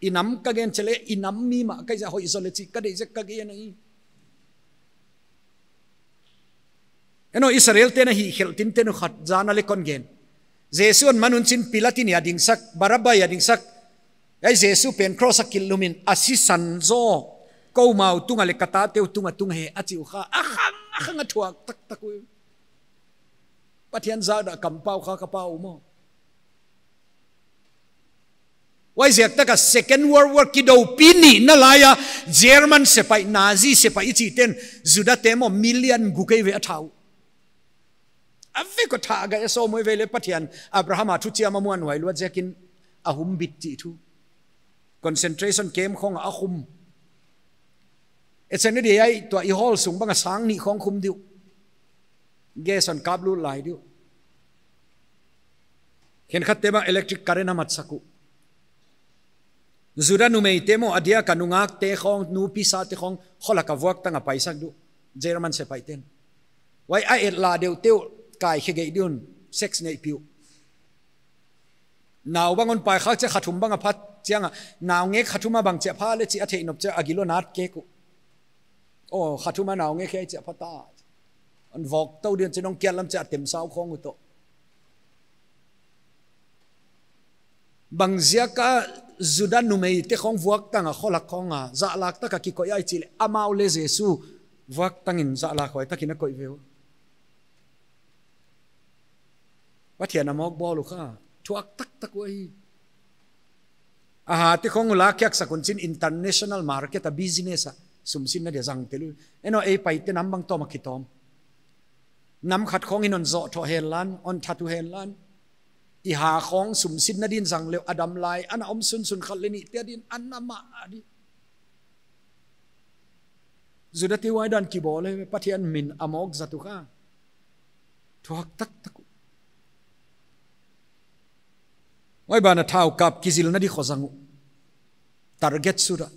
I nam ka gen chiah leh, i nam mi mah ka hi ziak, hoih zaw leh chih ka deih ziak ka gen ahi. Eno Israel te'n a hihkhelh tinten uh khat zan a leh kon gen. Jesu hon man un chin Pilat in a dingsak, Barabba a dingsak. Hiai Jesu pen cross a kilhlum in a sisan zaw. Koumau tung a leh ka tate uh tung a tung hen a chi uh kha. A khang, a khang a thuak taktak uh. Pathian zahdah kampau kha ka pau maw. Huaiziak taka Second World War kidoupi nihna lai a German sepaih, Nazi sepaih i chih ten Juda te maw million guk eive a thah uh. A vek a thah gai a sawm uh eive leh Pathian Abraham a thuchiam a muanhuai luat ziakin a humbit chih thu. Concentration camp khong a khum. Etseng ni dia ai tua i hall sung bang a sang nih khong khum diu. Gas hon kap lut lai diu. Khenkhatte bang electric current a matsak uh. Juda numeite maw, a diak a nungakte khong, nupisate khong, kholak a vuaktang a paisak diu. German sepaihten. Huai a et la deuhte uh, kaikhe geih diun, sex neihpih uh. Nau bang hon pai khak chiah kha thum bang a pha chiang a, naungek kha thum a bang chiah pha leh chih a theih nop chiah a gil hon at kek uh. Oh, kha thum a naungek hiai chiah pha ta. Hon vok tou diun chin hong kiat lam chiah a tem sau khong uh toh. Bang ziak a Juda numeite khong vuaktang a kholak khong a, zahlak tak a kikoih ai chih leh, amau leh Jesu vuaktang in zahlak huai tak in a koih ve uh. Pathian a mawk bawl uh kha, thuak taktak uh ahi. A hate khong uh la khiak sak un chin international market a business a, sumsinna dia zang tel uh. Eno ei Paite nam bang tawm a kitawm. Nam khat khong in hon zoh thoh hen lan, hon that uh hen lan. I ha khong sumsinna din zang leuh a dam lai, ana om sunsun khat leh nihte a din, ana mah a di. Judate huai dan kibawl leh, Pathian min a mawk zat uh kha. Thuak taktak uh. Huai ban a thau kap kizilna di khua zang uh. Target sut a.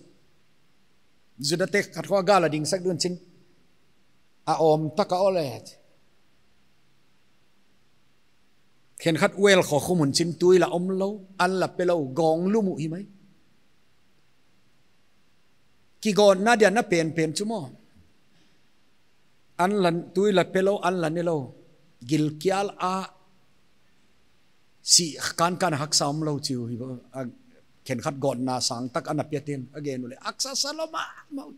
Judate khat khua gal a dingsak diun chin. A om tak a aw leh. Khenkhat well khua khum un chin tui la om lou, an la pe lou, gawng lum uh hi mai. Kigawtna dia na penpen chu maw. An la, tui la pe lou, an la ne lou. Gilkial a si kankan haksa om lou chi uh hi ba. A khenkhat gawtna sang tak ana piaten, a gen uh leh. Haksa sa lou mahmah uh.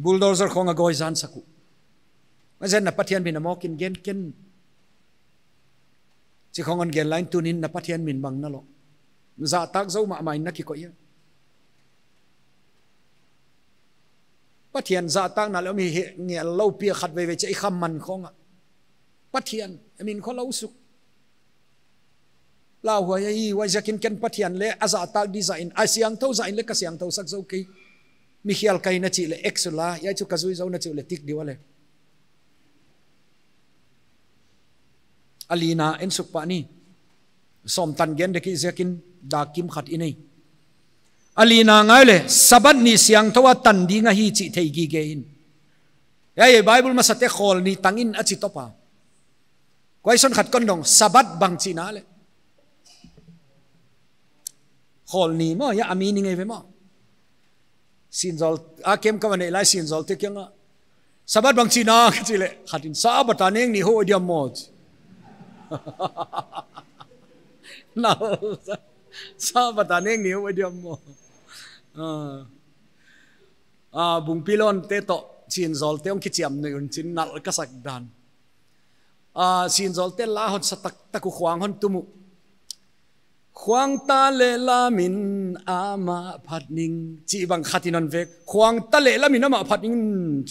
Bulldozer khong a goi zan sak uh. Huaizen a Pathian min a mawk in gen ken. Chi khong hon gen lai in tuni'n a Pathian min bang na lou. Zahtak zou mahmah in na kikoih a. Pathian zahtakna leh om hi ngel lou pi a khat veve chiah i kham man khong a. Pathian, a min khua lou suk. Lauhuai ahi, huaiziakin ken Pathian leh a zahtak di zah in, a siangthou zah in leh ka siangthou sak zou kei. Mi khial ka hi na chih leh X la, hiai chu ka zui zou na chih leh tick di ua leh. A lina en suk pah ni. Sawm tan gen dek i ziakin dak kim khat i nei. A lina ngai leh, Sabbath ni siangthou a tan ding ahi chih thei gige in. Hiai Bible masate khawl ni tang in a chi top a. Question khat kon dong, Sabbath bang chihna leh. Khawl ni maw, hiai a meaning ei ve maw. Sinzawl, a kem ka va neih lai Sinzawlte kiang a. Sabbath bang chihna ka chih leh, khat in Sabbath a neng ni hou diam maw. Na, Sabbath a neng ni hou diam maw. Ah. Ah, Bungpilonte toh, Sinzawlte hong kichiam nuih un chin nal ka sak dan. Ah, Sinzawlte la hon sa taktak uh khuang hon tum uh. Khuang ta leh la min amah phat ning. Chih bang khat in hon vek. Khuang ta leh la min amah phat ning.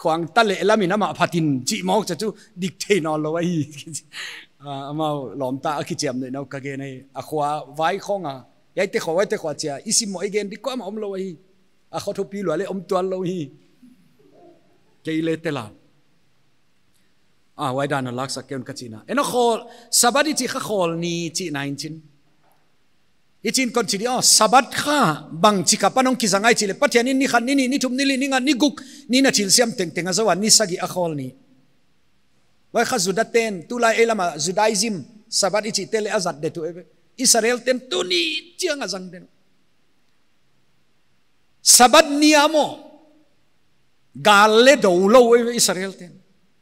Khuang ta leh la min amah phat in. Chih mawk chiah chu dik thei nawn lou ahi. Ah, amau lawmta a kichiam nuih nau ka gen ahi. A khua vai khong a. Hiaite khua, huaite khua chia. I sim maw i gen dik kuamah om lou ahi. A khua thupi lua leh om tuan lou hi. Kei leh te la. Ah, huai dan a laksak kei un ka chihna. Eno khawl, Sabbath i chih kha khawl ni chihna in chin. I chin kon chi di, oh, Sabbath kha bangchi ka pan hong kizang ai chih leh, Pathian in ni khat, ni nih, ni thum, ni li, ni nga, ni guk, ni na thilsiam tengteng a zou a, ni sagih a khawl ni. Huai kha Judaten, tulai ei lam a Judaism, Sabbath i chihte leh a zat det uh eive. Israelten tuni chiang a zang den. Sabbath ni a maw. Gal leh dou lou eive Israelten.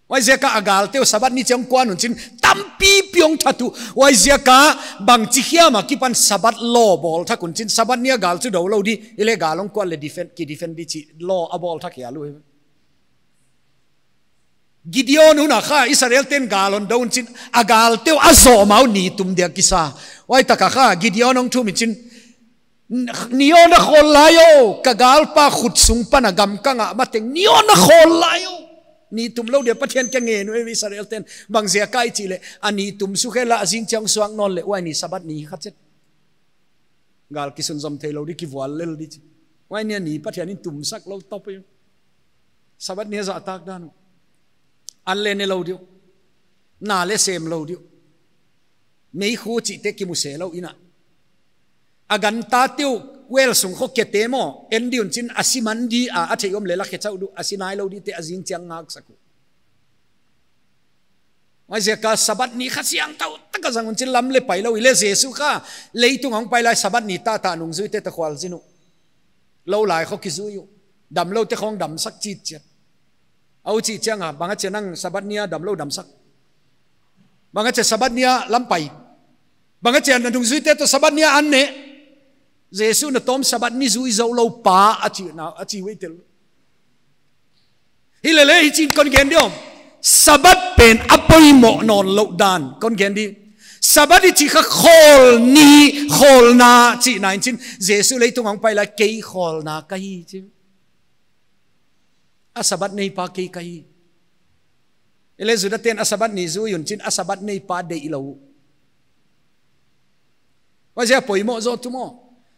Huaiziak a a galte uh Sabbath ni chiang kuan un chin tampipi hong that uh. Huaiziak a bangchi hiam a kipan Sabbath law bawl thak un chin Sabbath ni a gal chu dou lou di. Hileh gal hong kuan leh defend, ki defend di chih law a bawl thak hial uh eive. Gideon hun a kha Israelten gal hon dou un chin a galte uh a zawm a uh ni tum dia kisa. Huai tak a kha Gideon hong thum in chin, ni aw na khawl lai aw, ka galpa khut sung pan a gamkang a mateng ni aw na khawl lai aw. Ni tum lou dia Pathian kiang ngen uh eive Israelten bangziak a i chih leh a ni tum suk e la a zing chiang suak nawn leh huai ni Sabbath ni kha chet. Gal kisunzom theilou di, kivual lel di chi. Huai ni a ni Pathian in tumsak lou top hi. Sabbath ni a zahtak dan uh. An le ne lou di uh. Na le sem lou di uh. Meikhu chihte kimu se lou in a. A gantate uh well sung khong kete maw, en di un chin a si man di a, a theih om leh la khe chauh di uh, a si nailou dite a zing chiang ngaksak uh. Huaiziak a Sabbath ni Kha Siangthou tak a zang un chin lam le pai lou, i le Jesu kha leitung a hong pai lai Sabbath ni ta ta nungzuite toh khualzin uh. Lou lai khong kizui uh. Damloute khong damsak chitchiat. A uh chih chiang a, bang a chia nang Sabbath ni a damlou damsak? Bang a chia Sabbath ni a lam pai? Bang a chia na nungzuite toh Sabbath ni a an ne? Jesu na tawm Sabbath ni zui zou lou pa a chi na, a chi uh eitel. Hilele hichi'n kon gen di om. Sabbath pen a poimoh nawnlouh dan kon gen di. Sabbath i chih kha khawl ni, khawlna chihna in chin. Jesu leitung a hong pai lai kei khawlna ka hi chi. A Sabbath neipa kei ka hi. Hilele Judate'n a Sabbath ni zui un chin a Sabbath neipa deih lou. Huaiziak a poimoh zaw tu maw.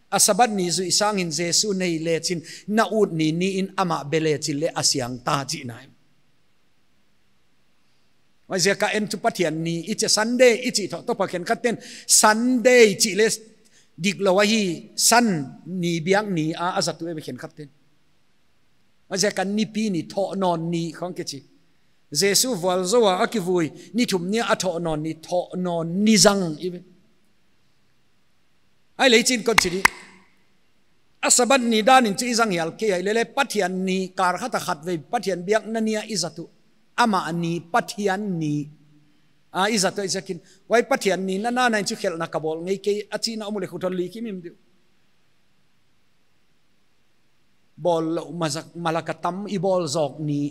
A Sabbath ni zui sangin Jesu nei lechin, na ut ni ni in amah be lechin le a siangta chihna. Huaiziak a en tu Pathian ni i chih Sunday i chih toh, topa khenkhatte'n Sunday chih le diklou ahi, Sun ni biak ni a a zat uh eive khenkhatte'n. Huaiziak a nipi ni thohnawn ni khong kichi. Jesu vualzou a a kivui, ni thum ni a thohnawn ni, thohnawn ni zang eive. Ahihleh chi'n kon chi di. A Sabbath ni dan in chu i zang hial kei a, hilele Pathian ni kal khat a khatvei Pathian biakna ni a i zat uh. Amah ni Pathian ni a i zat uh ahihziakin. Huai Pathian ni na na in chu khelhna ka bawl ngei kei a chihna om uleh khut hon lik himhim di uh. Bawl lou mazak malak a tam i bawl zawk ni.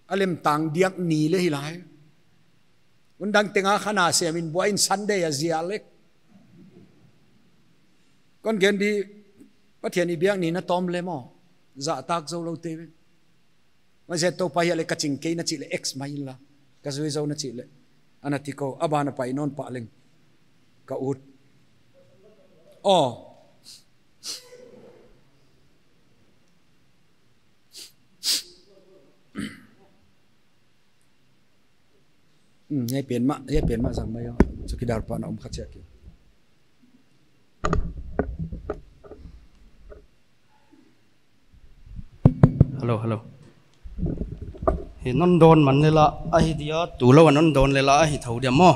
A lemtang diak ni le hi lai. Hun dang teng a kha na sem in buai in Sunday a zia lek. Kon gen di Pathian i biak ni na tawm le maw. Zahtak zou lou te ve. Huaiziak a Toupa hiai le ka ching kei na chih le X mai inla. Ka zui zou na chih le. Ana ti kou, a ban a pai nawn pah leng. Ka ut. Aw. Hmm, hiai pen mah, hiai pen mah zang mai aw. Chowkidar pa na om kha chiah kei. Hello, hello. Hi non dawn man le la ahi dia, tulou a non dawn le la ahi thou dia maw.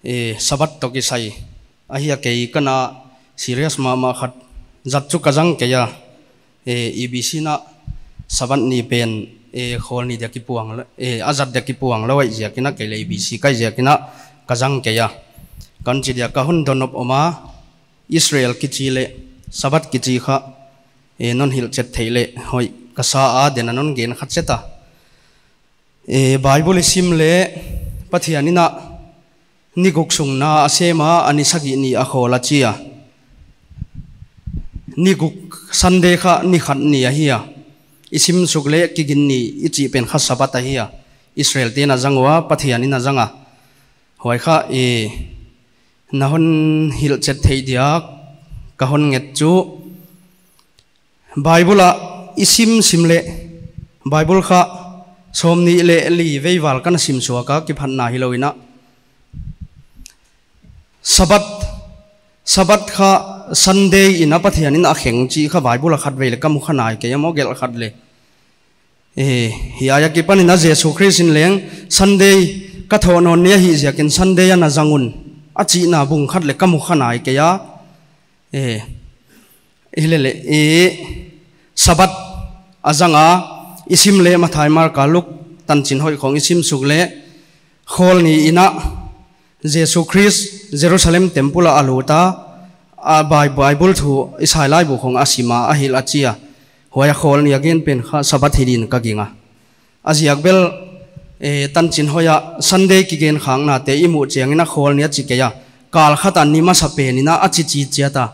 E, Sabbath toh kisai. Ahia kei kana serious mahmah khat zat chu ka zang kei a. E, E B C na Sabbath ni pen, e, khawl ni dia kipuang lou, e, a zat dia kipuang lou ahihziakin a kei le E B C ka hihziakin a ka zang kei a. Kan chi dia ka hon donnop om a, Israel kichi le Sabbath kichi kha, e, non hilhchet theih le hoih ka sa a, den a non gen khat chet a. E, Bible i sim le Pathian in a ni guk sung na a sem a, a ni sagih ni a khawl a chi a. Ni guk Sunday kha ni khat ni ahi a. I sim suk le kigin ni i chih pen kha Sabbath ahi a. Israel te'n a zang ua, Pathian in a zang a. Huai kha, e, na hon hilhchet theih dia ka hon nget chu. Bible a i sim sim le, Bible kha sawmnih le li vei val kana sim suak a, kiphatna hilou in a. Sabbath, Sabbath kha Sunday in a Pathian in a kheng chih kha Bible a khatvei le ka mu kha nai kei a maw gelh khat le. E, hiai a kipan in a Jesu Khrist in leng Sunday ka thohnawn ni ahihziakin Sunday a na zang un a chihna bung khat le ka mu kha nai kei a. E, hilele, e, Sabbath a zang a, i sim le Matthai, Marka, Luk tanchin hoih khong i sim suk le, khawl ni in a, Jesu Khrist Jerusalem temple a a lut a, a Bi-, Bible thu Isai laibu khong a sim a, a hilh a chi a. Huai a khawl ni a gen pen kha Sabbath hi din ka ging a. A ziak bel, e, tanchin hoih a Sunday kigen khakna te i muh chiangin a khawl ni a chi kei a. Kal khat a ni masa pen in a a chi chi chiat a.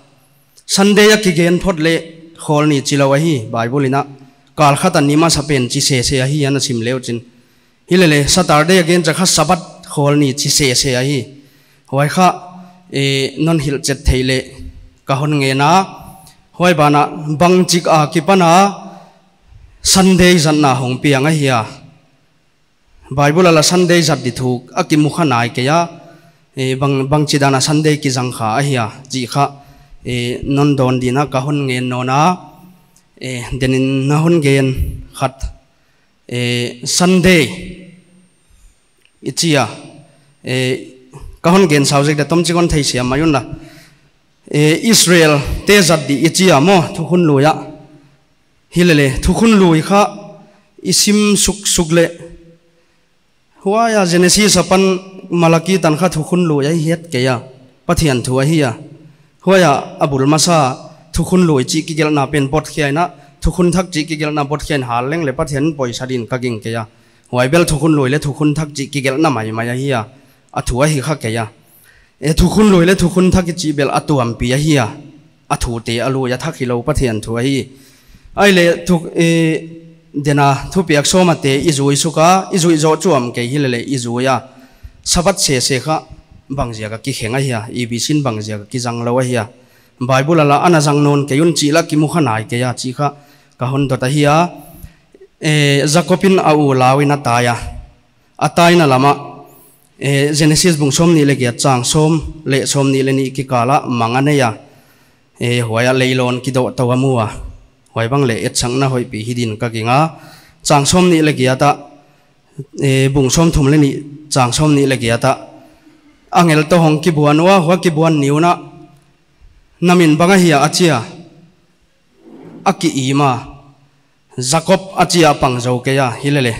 Sunday a kigen phot le khawl ni chi lou ahi, Bible in a. Kal khat a ni masa pen chi sese ahi ana sim le uchin. Hilele, Saturday a gen chiang kha Sabbath khawl ni chi sese ahi. Huai kha, eh, non hilhchet theih leh ka hon ngen a. Huai banah bangchik akipan a Sunday zatna hong piang ahia. Bible ah la Sunday zat di thu a kimu kha nai kei a. Eh, bang, bangchidan a Sunday kizang kha ahia chih kha, eh, non dawn dingin ka hon ngen nawn a. Eh, denin na hon gen khat, eh, Sunday i chi a, eh, ka hon gen sau zek di, tomchik hon theisiam mai un la. Eh, Israel te zat di i chi a maw, Thukhun Lui ah. Hilele, Thukhun Lui kha i sim suksuk leh, huai a Genesis apan Malaki tan kha Thukhun Lui ahi het kei a, Pathian thu ahi a. Huai a a bul masa Thukhun Lui chih kigelhna pen bawt khiaina, Thukhun Thak chih kigelhna bawt khiain hal leng leh Pathian poisa dingin ka gingta kei a. Huai bel Thukhun Lui leh Thukhun Thak chih kigelhna maimai ahi a, a thu ahi kha kei a. Eh, Thukhun Lui leh Thukhun Thak i chih bel a tuampi ahi a, a thute a lui a thak hilou, Pathian thu ahi. Ahihleh thu, eh, dena thupiak sawm a te i zui suk a, i zuih zoh chuam kei hilele i zui a. Sabbath sese kha bangziak a kikheng ahia, A B C in bangziak a kizang lou ahia. Bible ah la ana zang nawn kei un chih la kimu kha nai kei a chih kha ka hon dot ahia. Eh, Jakob in a u lau in a tai a. A taina lam ah, eh, Genesis bung sawmnih leh giat chang sawm leh sawmnih leh nih kikal ah mang a nei a. Eh, huai ah leilawn kidoh tou a mu a. Huai bang leh etsakna hoihpi hi dingin ka ginga. Chang sawmnih leh giat ah, eh, bung sawmthum leh nih chang sawmnih leh giat ah, angel toh hong kibuan ua, huai kibuan ni un ah, na min bang ahia a chi a. A ki-im a, Jakob a chi a pang zou kei a, hilele,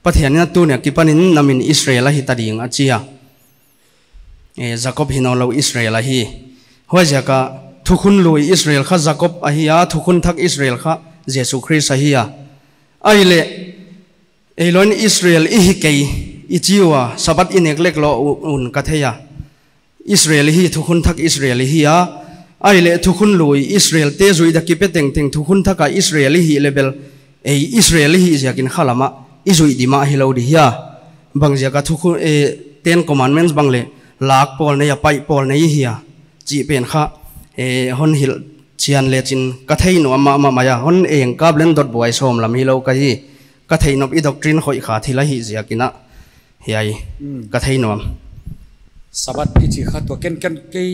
Pathian in a tuni akipanin na min Israel ahi ta ding a chi a. Eh, Jakob hi nawnlou, Israel ahi. Huaiziak a Thukhun Lui Israel kha Jakob ahi a, Thukhun Thak Israel kha Jesu Khrist ahi a. Ahihleh, eilawn Israel i hi kei i chi ua, Sabbath i nek leh lou u-, un ka thei a. Israel i hi, Thukhun Thak Israel i hi a. Ahihleh Thukhun Lui Israel te zuih dia kipe tengteng Thukhun Thak a Israel i hih leh bel, ei Israel i hih ziakin khalam ah i zuih di mah hilou di hia. Bangziak a Thukhun, eh, Ten Commandments bang leh lak pawl nei a, paih pawl nei hia chih pen kha, eh, hon hilh chian lechin ka thei nuam mahmah mai a, hon eng kap leng dot buai sawm lam hilou ka hi. Ka theih nop i doctrine khoih kha thil ahi ziakin a, hiai, hmm, ka thei nuam. Sabbath i chih kha tua ken ken kei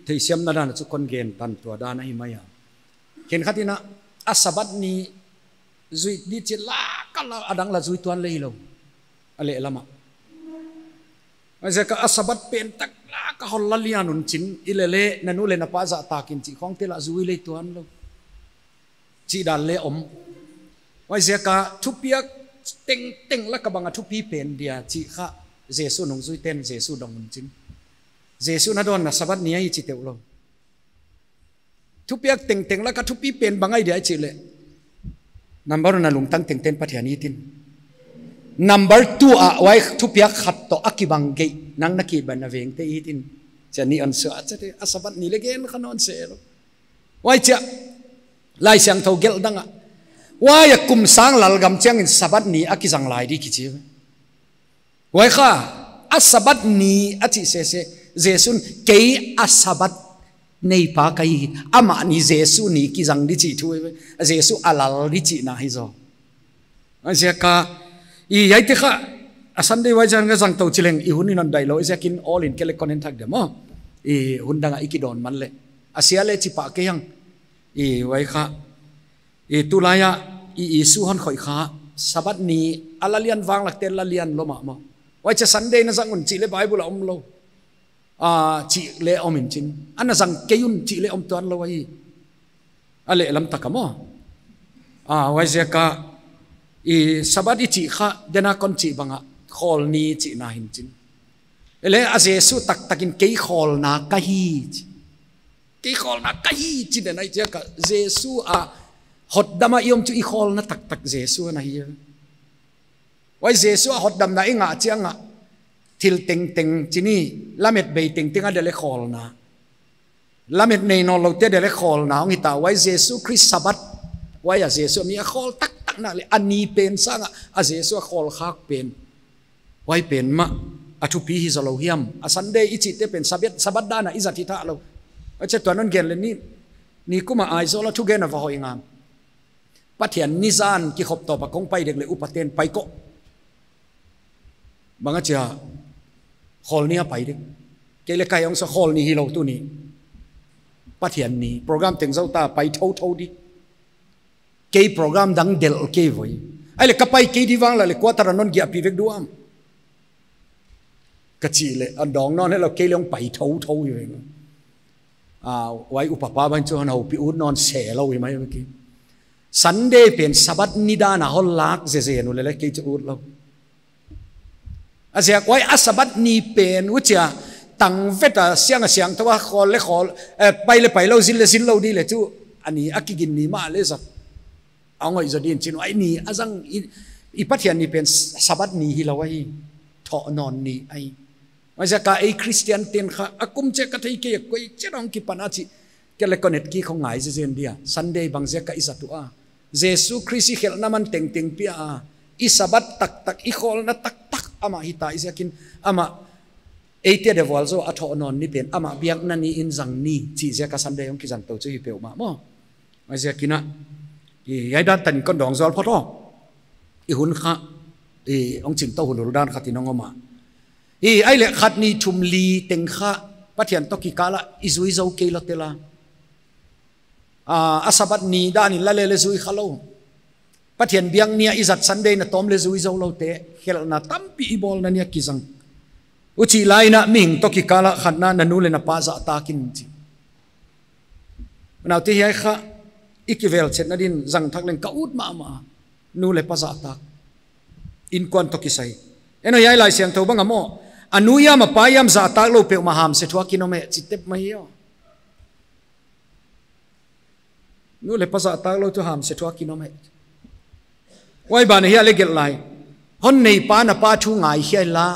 theisiamna dan chu kon gen tan tua dan ahi mai a. Khenkhat in a, a Sabbath ni zuih di chih la ka la, a dang la zui tuan leh hilou. A lehlam ah. Huaiziak a Sabbath pen tak la ka hon la lian un chin, hilele na nu leh na pa zahtak in chih khong te la zui leh tuan lou. Chih dan leh om. Huaiziak a thupiak tengteng lak a bang a thupi pen dia chih kha Jesu nungzuiten Jesu dong un chin. Jesu na dawnna Sabbath ni ahi chi teuh lou. Thupiak tengteng lak a thupi pen bang ahi dia chih leh, number one a lungtang tengteng Pathian i hitin. Number two a huai thupiak khat toh a kibang gei nang na kiban a vengte i hitin. Chia ni an sua chia te a Sabbath ni leh gen kha nawn se lou. Huai chia Laisiangthou gelh dang ah, huai a kum sang lalgam chiangin Sabbath ni a kizang lai di kichi. Huai kha, a Sabbath ni a chih sese, Jesu'n kei a Sabbath neipa ka hi, amah ni Jesu ni kizang di chih thu, Jesu a lal di chihna hi zaw. Huaiziak a, i hiaite kha, a Sunday huai zang ka zang tou chi leng, i hun in hon dai lou, ziakin all in kei leh kon en thak dia maw. I hun dang a i kidawn man leh. A sia leh chi pah kei hang. I huai kha, i tulai a, i issue hon khoih kha, Sabbath ni a la lian vanglakte la lian lou mahmah. Huai chia Sunday na zang un chih leh Bible ah om lou. A, chih leh om in chin. Ana zang kei un chih leh om tuan lou ahi. A lehlam tak a maw. A, huaiziak a, i Sabbath i chih kha, dena kon chih bang a, khawl ni chihna hi'n chin. Hilele a Jesu taktak in kei khawlna ka hi chi. Kei khawlna ka hi chi den ahi ziak a Jesu a hotdam a i om chu i khawlna taktak Jesu ana hi. Huai Jesu a hotdamna i ngah chiang a thil tengteng chi ni, lamet bei tengteng a dia leh khawlna. Lamet nei nawnloute dia leh khawlna hong hita, huai Jesu Khrist Sabbath. Huai a Jesu mi a khawl taktak nak leh a ni pen sang a, a Jesu a khawl khak pen. Huai pen mah. A thupi hi zaw lou hiam. A Sunday i chihte pen Sabbath, Sabbath dan a i zat hi ta lou. A che tuan non gen le ni, ni kum a Aizawl a thugen a va hoih ngam. Pathian ni zan kikhop tawp a kong pai dek le upaten pai ko. Bang a chia, khawl ni a pai dek. Kei le kai ong sa khawl ni hi lou tuni. Pathian ni, program teng zou ta pai thouthou di. Kei program dang delh kei voi. Ai le ka pai kei di vang la le quarter a non giahpih vek diam. Ka chih le, a dawng non he lou kei le ong pai thouthou hi veng. A, huai upa pa bang chu hon houpih ut non se lou hi mai ki. Sunday pen Sabbath ni dan a hon lak zeze nu le le kei chu ut lou. A ziak huai a Sabbath ni pen huchia tang vet a siang a siangthou a khawl le khawl, eh, pai le pai lou, zin le zin lou di le chu. A ni a kigin ni mah le zat. A ngoi zo din chin huai ni a zang i, i Pathian ni pen Sabbath ni hi lou ahi. Thoh non ni ahi. Huaiziak a ei Christian ten kha a kum che ka thei kei a koi che dong kipan a chi. Ke le konet ki khong ngai zen dia. Sunday bang ziak a i zat ua. Jesu Khrist i khelhna man tengteng pia a. I Sabbath taktak, i khawlna taktak amah hita i ziakin amah eite de vualzawl a thoh non ni pen amah biakna ni in zang ni chih ziak a Sunday hong kizang tou chu hi peuhmah maw. A ziakin a, i, hiai dan tan kon dawng zual phot aw. I hun kha, i, ong ching tou hun hul dan khat in ong om a. I, ai le khat ni thum li teng kha, Pathian toh kikal a, i zui zou kei lou tel a. A, a Sabbath ni dan in la le le zui kha lou. Pathian biak ni a i zat Sunday na tawm le zui zou lou te, khelhna tampi i bawlna ni a kizang. Huchih lai in a mihing toh kikal a khatna na nu le na pa zahtak in chi. Naute hiai kha, i kivel chetna din zang thak leng ka ut mahmah. Nu le pa zahtak. Innkuan toh kisai. Eno hiai Laisiangthou bang a maw. A nu hiam a pa hiam zahtak lou peuhmah hamse thuak in om e, chi tep mai hi aw. Nu le pa zahtak lou tu hamse thuak in om e. Huai ban a hiai le gelh lai. Hon nei pa na pa thu ngaikhia inla.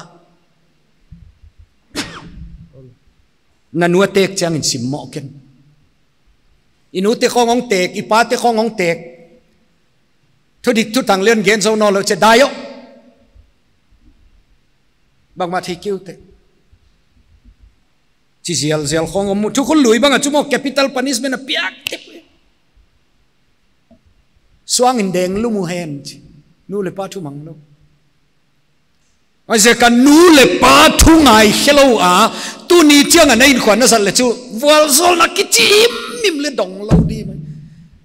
Na nu a tek chiangin sim mawk in. I nu te khong ong tek, i pa te khong ong tek. Thudik thuthang le hon gen zou nawn lou che dai aw. Bangmah thei kei ute. Chi zialzial khong om mu. Thukhun lui bang a chu maw capital punishment a piak tep. Suang in deng lum uh hen chi. Nu le pa thumang lou. A ziak a nu le pa thu ngaikhia lou a, tuni chiang a na innkuan na zat le chu, vualzawlna kichim mim le dong lou di mai.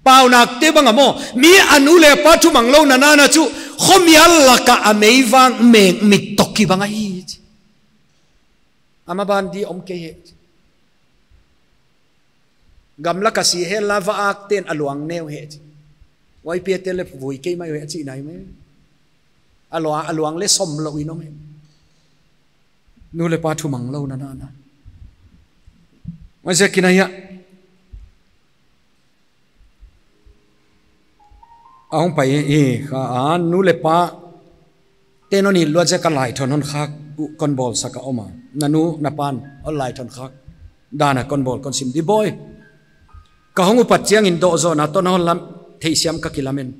Paunak te bang a maw, mi a nu le pa thumang lou na na na chu, khomial lak a a meivak mekmik toh kibang ahi chi. Ama ban di om kei he. Gamlak a si he la va ak ten a luang neu he chi. Huai pia te le vui kei mai ve chi nai mai. A luang, a luang le som lou in om he. Nu le pa thumang lou na na na. Huaiziakin a hia. A hong pai hi, kha a nu le pa te non i luat ziak a laithon hon khak uh kon bawl sak a om a. Na nu na pa'n hon laithon khak dan a kon bawl kon sim di bawi. Ka hong upat chiangin dohzawhna toh na hon lam theisiam ka kilamen.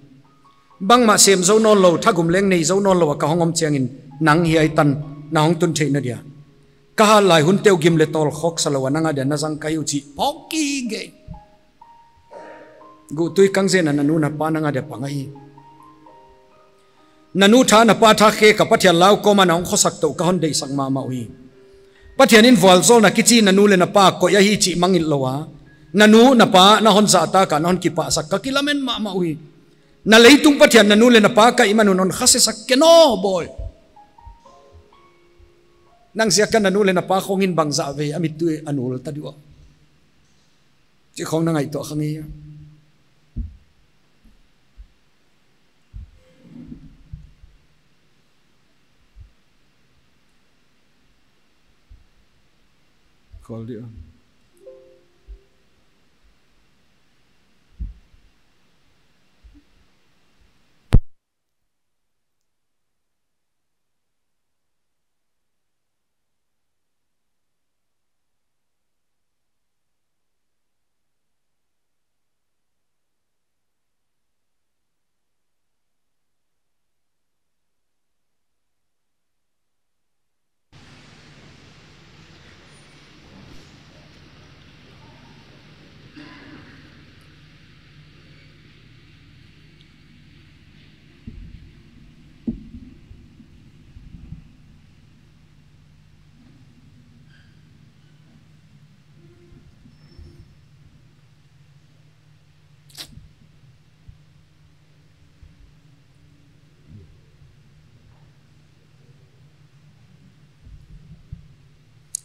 Bangmah sem zou nawn lou, thagum leng nei zou nawn lou a ka hong om chiangin nang hiai tan na hong tun theihna dia. Ka hat lai hun teuh gim le tawl khawksa lou a nang a dia na zang ka hi uh chih phawk gige. Guhtui kang zen a na nu na pa nang a dia pang ahi. Na nu tha na pa tha khe ka Pathian lau kawm a na hong khosak toh ka hon deihsak mahmah uhi. Pathian in vualzawlna kichi na nu le na pa koih ahi chih mangngilh lou a. Na nu na pa na hon zahtak a na hon kipahsak ka kilamen mahmah uhi. Na leitung Pathian na nu le na pa ka hihman un hon khase sak ken aw bawi. Nang ziak a na nu le na pa khong in bangzah vei a mittui a nul ta di ua. Chih khong na ngaihtuah kha ngei a. Call dia.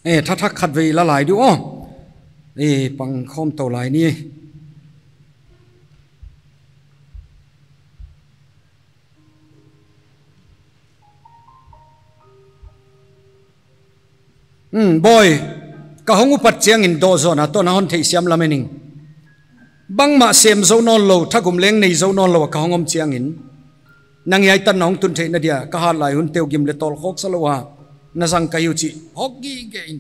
Eh, thathak khat vei la lai di aw. Eh, pang khawm tou lai ni. Hmm, bawi, ka hong upat chiangin dawh zawhna toh na hon theihsiam lamen ing. Bangmah sem zou nawnlou, thagum leng nei zou nawnlou a ka hong om chiangin, nang hiai tan na hong tun theihna dia ka hat lai hunte uh gim leh tawl khawksa lou a na zang ka hi uh chih hawk gige in.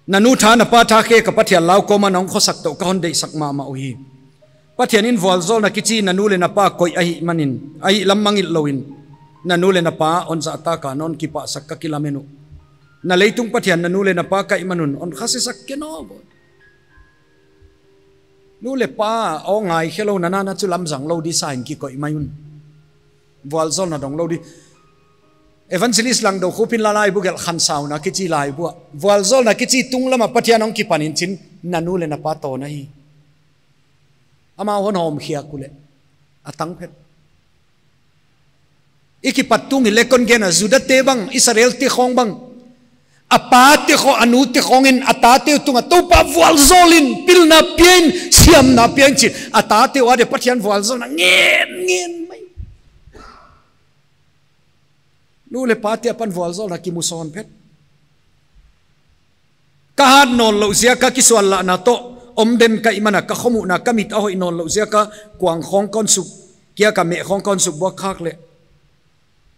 Na nu tha na pa tha khe ka Pathian lau kawm a na hong khosak toh ka hon deihsak mahmah uhi. Pathian in vualzawlna kichi na nu leh na pa koih ahihmanin, ahih lam mangngilh louin, na nu leh na pa hon zahtak a na hon kipahsak ka kilamen uh. Na leitung Pathian na nu leh na pa ka hihman un hon khasisak ken aw bawi. Nu leh pa aw ngaikhe lou, na na na chu lamzang lou di sa in kikoih mai un. Vualzawlna dong lou di. Evangelist Langdou Khupin la laibu gelh Khansauna kichi laibu ah, vualzawlna kichi tunglam a Pathian hong kipan in chin, na nu leh na pa tawna hi. Amau hon hawm khiak uleh a tang phet. I kipat tung hileh kon gen a, Juda te bang, Israel te khawng bang, a pa te khaw, a nu te khawng in a ta te uh tung a Toupa vualzawl in, pilna pia in, siamna pia in chin, a ta te uh a dia Pathian vualzawlna ngen ngen mai. Nu leh pa te apan vualzawlna kimu sawn phet. Ka hat nawnlouh ziak a kisual lahna toh om den ka hihman a, ka khomuhna ka mit a hoih nawnlouh ziak a kuang khawng ka hon suk, kia ka meh khawng ka hon suk buak khak leh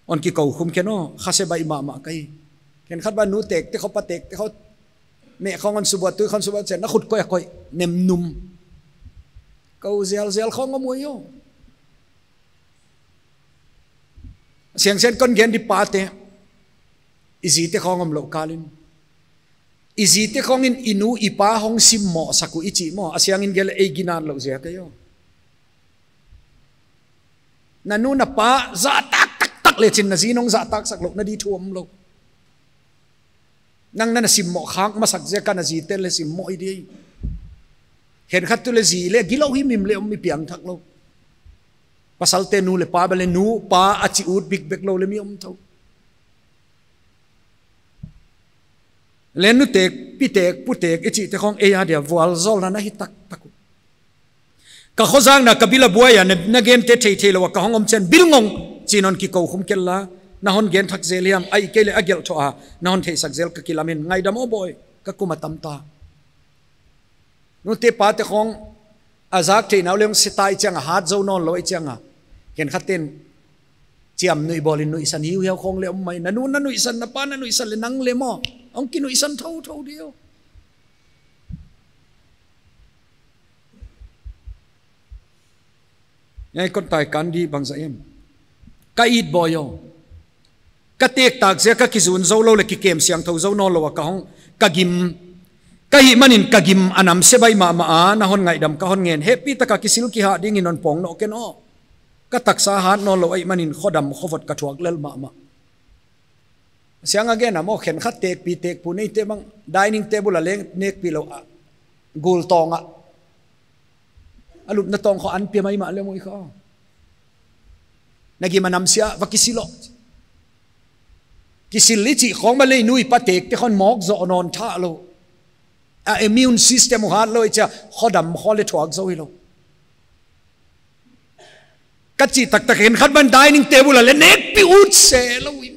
hon kikou khum ken aw, khase baih mahmah ka hi. Khenkhat bang nu tek te khaw, pa tek te khaw, meh khawng hon suk buak, tui khawng suk buak chiang na khut koih a koih, nem num. Kou zialzial khawng om uhi aw. Siangsen kon gen di pa te, i zi te khawng omlouh kal in, i zi te khawng in i nu i pa hong simmoh sak uh i chih maw, a siang in gel ei ginat louh ziak ahi aw. Na nu na pa zahtak taktak leh chin na zi nong zahtak sak louh na di thu omlou. Nang na na simmoh khak masak ziak a na zi te leh simmoh hi di. Khenkhat tu leh zi leh gilou himhim leh om mi piangthak lou. Pasal te nu leh pa bang leh nu pa a chi ut bikbek lou leh mi om thou. Leh nu tek, pi tek, pu tek i chih te khawng ei a dia vualzawlna na hi taktak uh. Ka khozakna ka bil a buai a na, na gen te theithei lou a ka hong om chiang bil ngong chin hon kikou khum ken la, na hon gen thak zel hiam, ahihkeileh a gelh thoh a na hon theihsak zel ka kilamen, ngaidam aw bawi, ka kum a tam ta. Nu te pa te khawng a zak theihna uh leng se ta i chiang a, hat zou nawnlou i chiang a, khenkhat ten chiam nuih bawl in nuihsan hiuhiau khawng leh om mai, na nu na nuihsan, na pa na nuihsan leh nang leh maw, hong kinuihsan thouthou di aw. Ngai kon tai kan di bangzah em. Ka it bawi aw. Ka tektak ziak a kizun zou lou leh kikem siangthou zou nawnlou a ka hong, ka gim, ka hihmanin ka gim a namse baih mahmah a, na hon ngaihdam ka hon ngen, hehpihtak a kisil kihah dingin hon pawng nawn ken aw. Ka taksa hat nawnlou ahihmanin khodam khovot ka thuak lel mahmah. Siang a gen a maw, khenkhat tekpi tekpu neite bang dining table a leng nekpi lou a, gul tawng a, a lupna tawng khawng an pia maimah leh maw i kha. Na gim a namse a va kisil aw. Kisil i chih khawng bang leh nu i pa tek te khawng mawk zoh nawn thah lou. A immune system uh hat lou i chia khodam khaw leh thuak zou hilou. Ka chih taktak, khenkhat bang dining table a leh nekpi ut se lou i.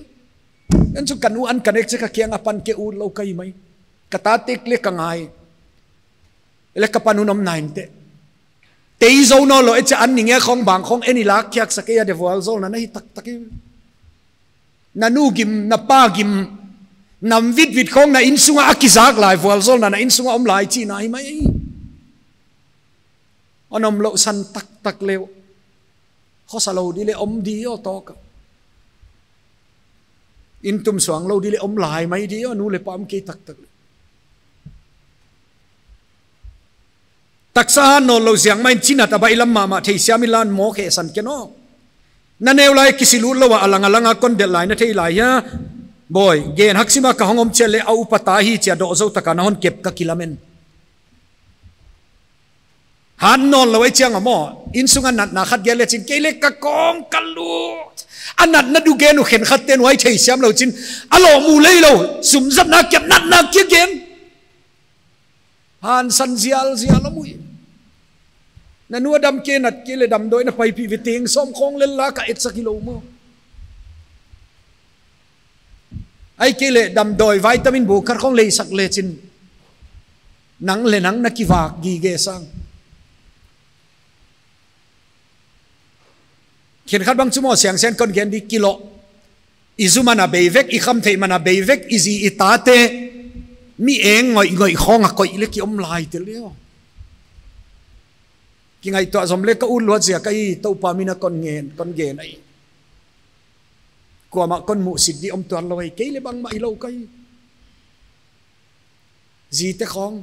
Ken chu ka nu an ka nek chiang a ka kiang a pan ke ut lou ka hi mai. Ka ta tek leh ka ngai. Leh ka pan un om nain te. Tei zou nawnlou i chia an ning e khawng bang khawng en i lak khiak sak e a dia vualzawlna na hi taktak i. Na nu gim, na pa gim, nam vitvit khawng na innsung a a kizak lai, vualzawlna na innsung a om lai chihna hi mai. Hon omlouh san taktak leh khosa lou di leh om di aw tawk a. Inn tum suang lou di leh om lai mai di aw, nu leh pa om kei taktak leh. Taksa hat nawnlou ziak mah in chin a ta baihlam mahmah theisiam in la hon mawk hehsan ken aw. Na neu lai kisil ut lou a, a lang a lang a kon delh lai na thei lai hia. Bawi, gen haksim a ka hong om chiang leh a upa ta hi chia dawh zou tak a na hon kep ka kilamen. Hat nawnlou i chiang a maw, innsung a natna khat gel leh chin kei leh ka kawng ka lu. A natna dugen uh khenkhat ten huai theisiam lou chin, a lou mu lei lou, sumzatna kep natna kia gen. Hansan zialzial a mu hi. Na nu a dam kei, nat kei leh damdawi na paipih ve, teng sawm khong lel la ka etsak hilou maw. Ahihkeileh damdawi vitamin bu khat khong leisak lechin, nang leh nang na kivak gige sang. Khenkhat bang chu maw, siangsen kon gen di, kilawh. I zu man a bei vek, i khamtheih man a bei vek, i zi i tate mi eng ngoihngoih khong a koih leh ki om lai tel di aw. Kingaihtuah zom leh ka ut luat ziak ahi, Toupa min a kon ngen, kon gen ahi. Kuamah kon muhsit di om tuan lou hi, kei leh bangmah hilou ka hi. Zite khong,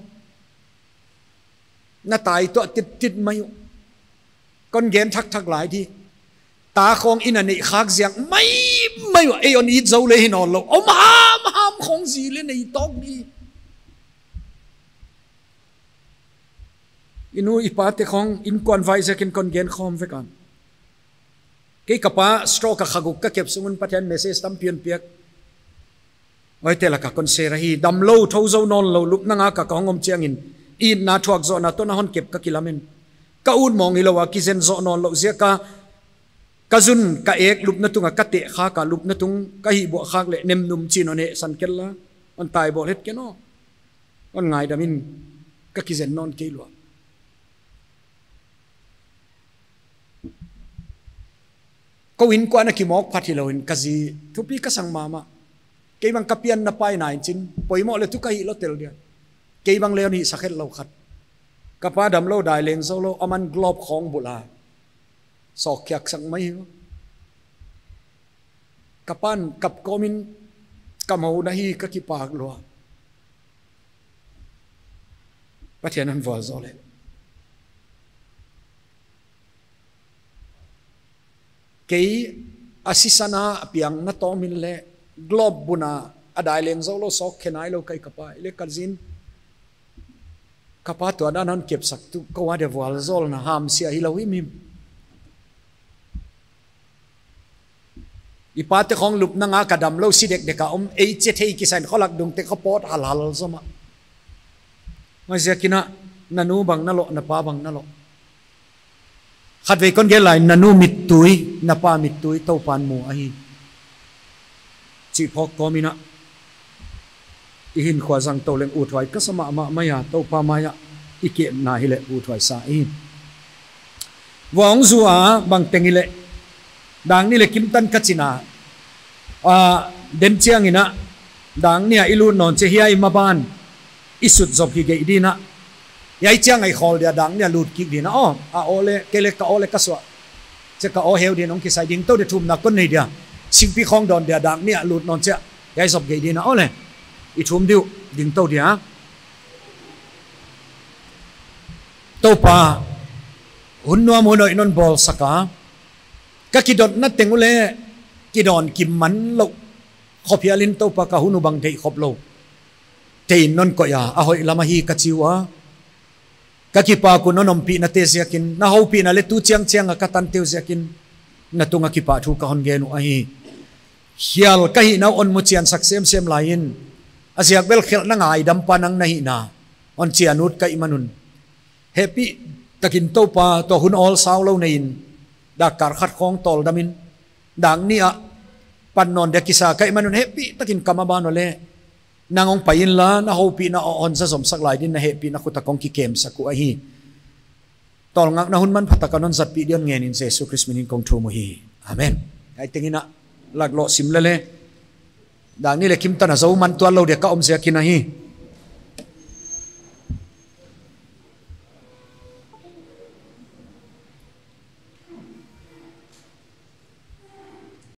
na tai tuah tittit mai uh. Kon gen thakthak lai di. Ta khong inn a neih khak ziak maimai uh, ei hon it zou leh hi nawnlou. Om hamham khong zi leh nei tawk di. I nu i pate khong innkuan vai ziakin kon gen khawm vek a. Kei ka pa stroke a kha guk ka kep sung un Pathian message tampi hon piak. Huaite laka kon share ahi. Damlou, thou zou nawnlou, lupna ngak a ka hong om chiangin, itna thuak zohna toh na hon kep ka kilamen. Ka ut mawng hilou a, kizen zoh nawnlouh ziak a, ka zun ka ek lupna tung a ka teh khak a, lupna tung ka hihbuah khak leh nemnum chin hon hehsan ken la, hon tai bawl het ken aw. Hon ngaidam in, ka kizen nawn kei lua. Kou innkuan a kimawk phat hilou in ka zi thupi ka sang mahmah. Kei bang ka pianna pai nai chin, poimoh leh tu ka hih lou tel dia. Kei bang leh hon hihsak het lou khat. Ka pa damlou, dai leng zou lou, aman glove khong bul a sawkkhiak sang mai hi. Ka pa'n kap kawmin, ka mou na hi, ka kipak lua. Pathian hon vualzawl leh. Kei a sisan a piang na tawm in leh, glove bun a, a dai leng zou lou, sawkkhe nailou ka hi ka pa. Hileh ka zin, ka pa tua dan hon kepsak tu, kou a dia vualzawlna hamsia hilou himhim. I pate khong lupna ngak a damlou, si dekdek a om, ei che thei kisa in kholak dung te kha pawt halhal zom a. Huaiziakin a, na nu bang na lawh, na pa bang na lawh. Khatvei kon gen lai, na nu mittui, na pa mittui, Toupa'n mu ahi. Chih phawk kawmin a, i hinkhua zang tou leng uthuai ka sa mahmah mai a, Toupa mai a i kihna hileh uthuai sa i. Vua hong zu a bang teng hileh, dang nih leh kimtan ka chin a, a, den chiangin a, dang nih a i lut nawn chiah hiai maban i sut zop hi geih din a. Hiai chiang a i khawl dia dang nih a lut kik din a aw. A aw leh, kei leh ka aw leh ka suah. Chiah ka aw heu din hong kisai ding tou dia thumna kon nei dia. Singpi khong dawn dia dang nih a lut nawn chiah. Hiai zop geih din a aw leh. I thum di uh ding tou dia. Toupa, hun nuam hun hoih non bawlsak a. Ka kidotna teng uh leh, kidawn kim man lou. Khop hial in Toupa ka hun uh bang theih khop lou. Tein non koih a, a hoih lam ahi ka chi ua. Ka kipak uh non ompihna te ziakin, na houpihna leh tu chiangchiang a ka tante uh ziakin, na tung a kipahthu ka hon gen uh ahi. Hial ka hihna uh hon mu chiansak semsem lai in, a ziak bel khelhna ngaidam pa nang na hihna hon chian ut ka hih man un. Hehpihtakin Toupa tua hun awl sau lou nei in, dak kal khat khong tawldam in, dang nih a pan nawn dia kisa ka hih man un hehpihtakin ka maban uh leh. Nang hong pai inla, na houpihna uh hon za zomsak lai din na hehpihna khut a kong kikemsak uh ahi. Tawlngakna hun manpha tak a non zatpih di'n ngen in Jesu Khrist min in kong thum uhi. Amen. Hiai tengin a lak lou sim leh leh. Dang nih leh kimtan a zou man tuan lou dia ka om ziakin ahi.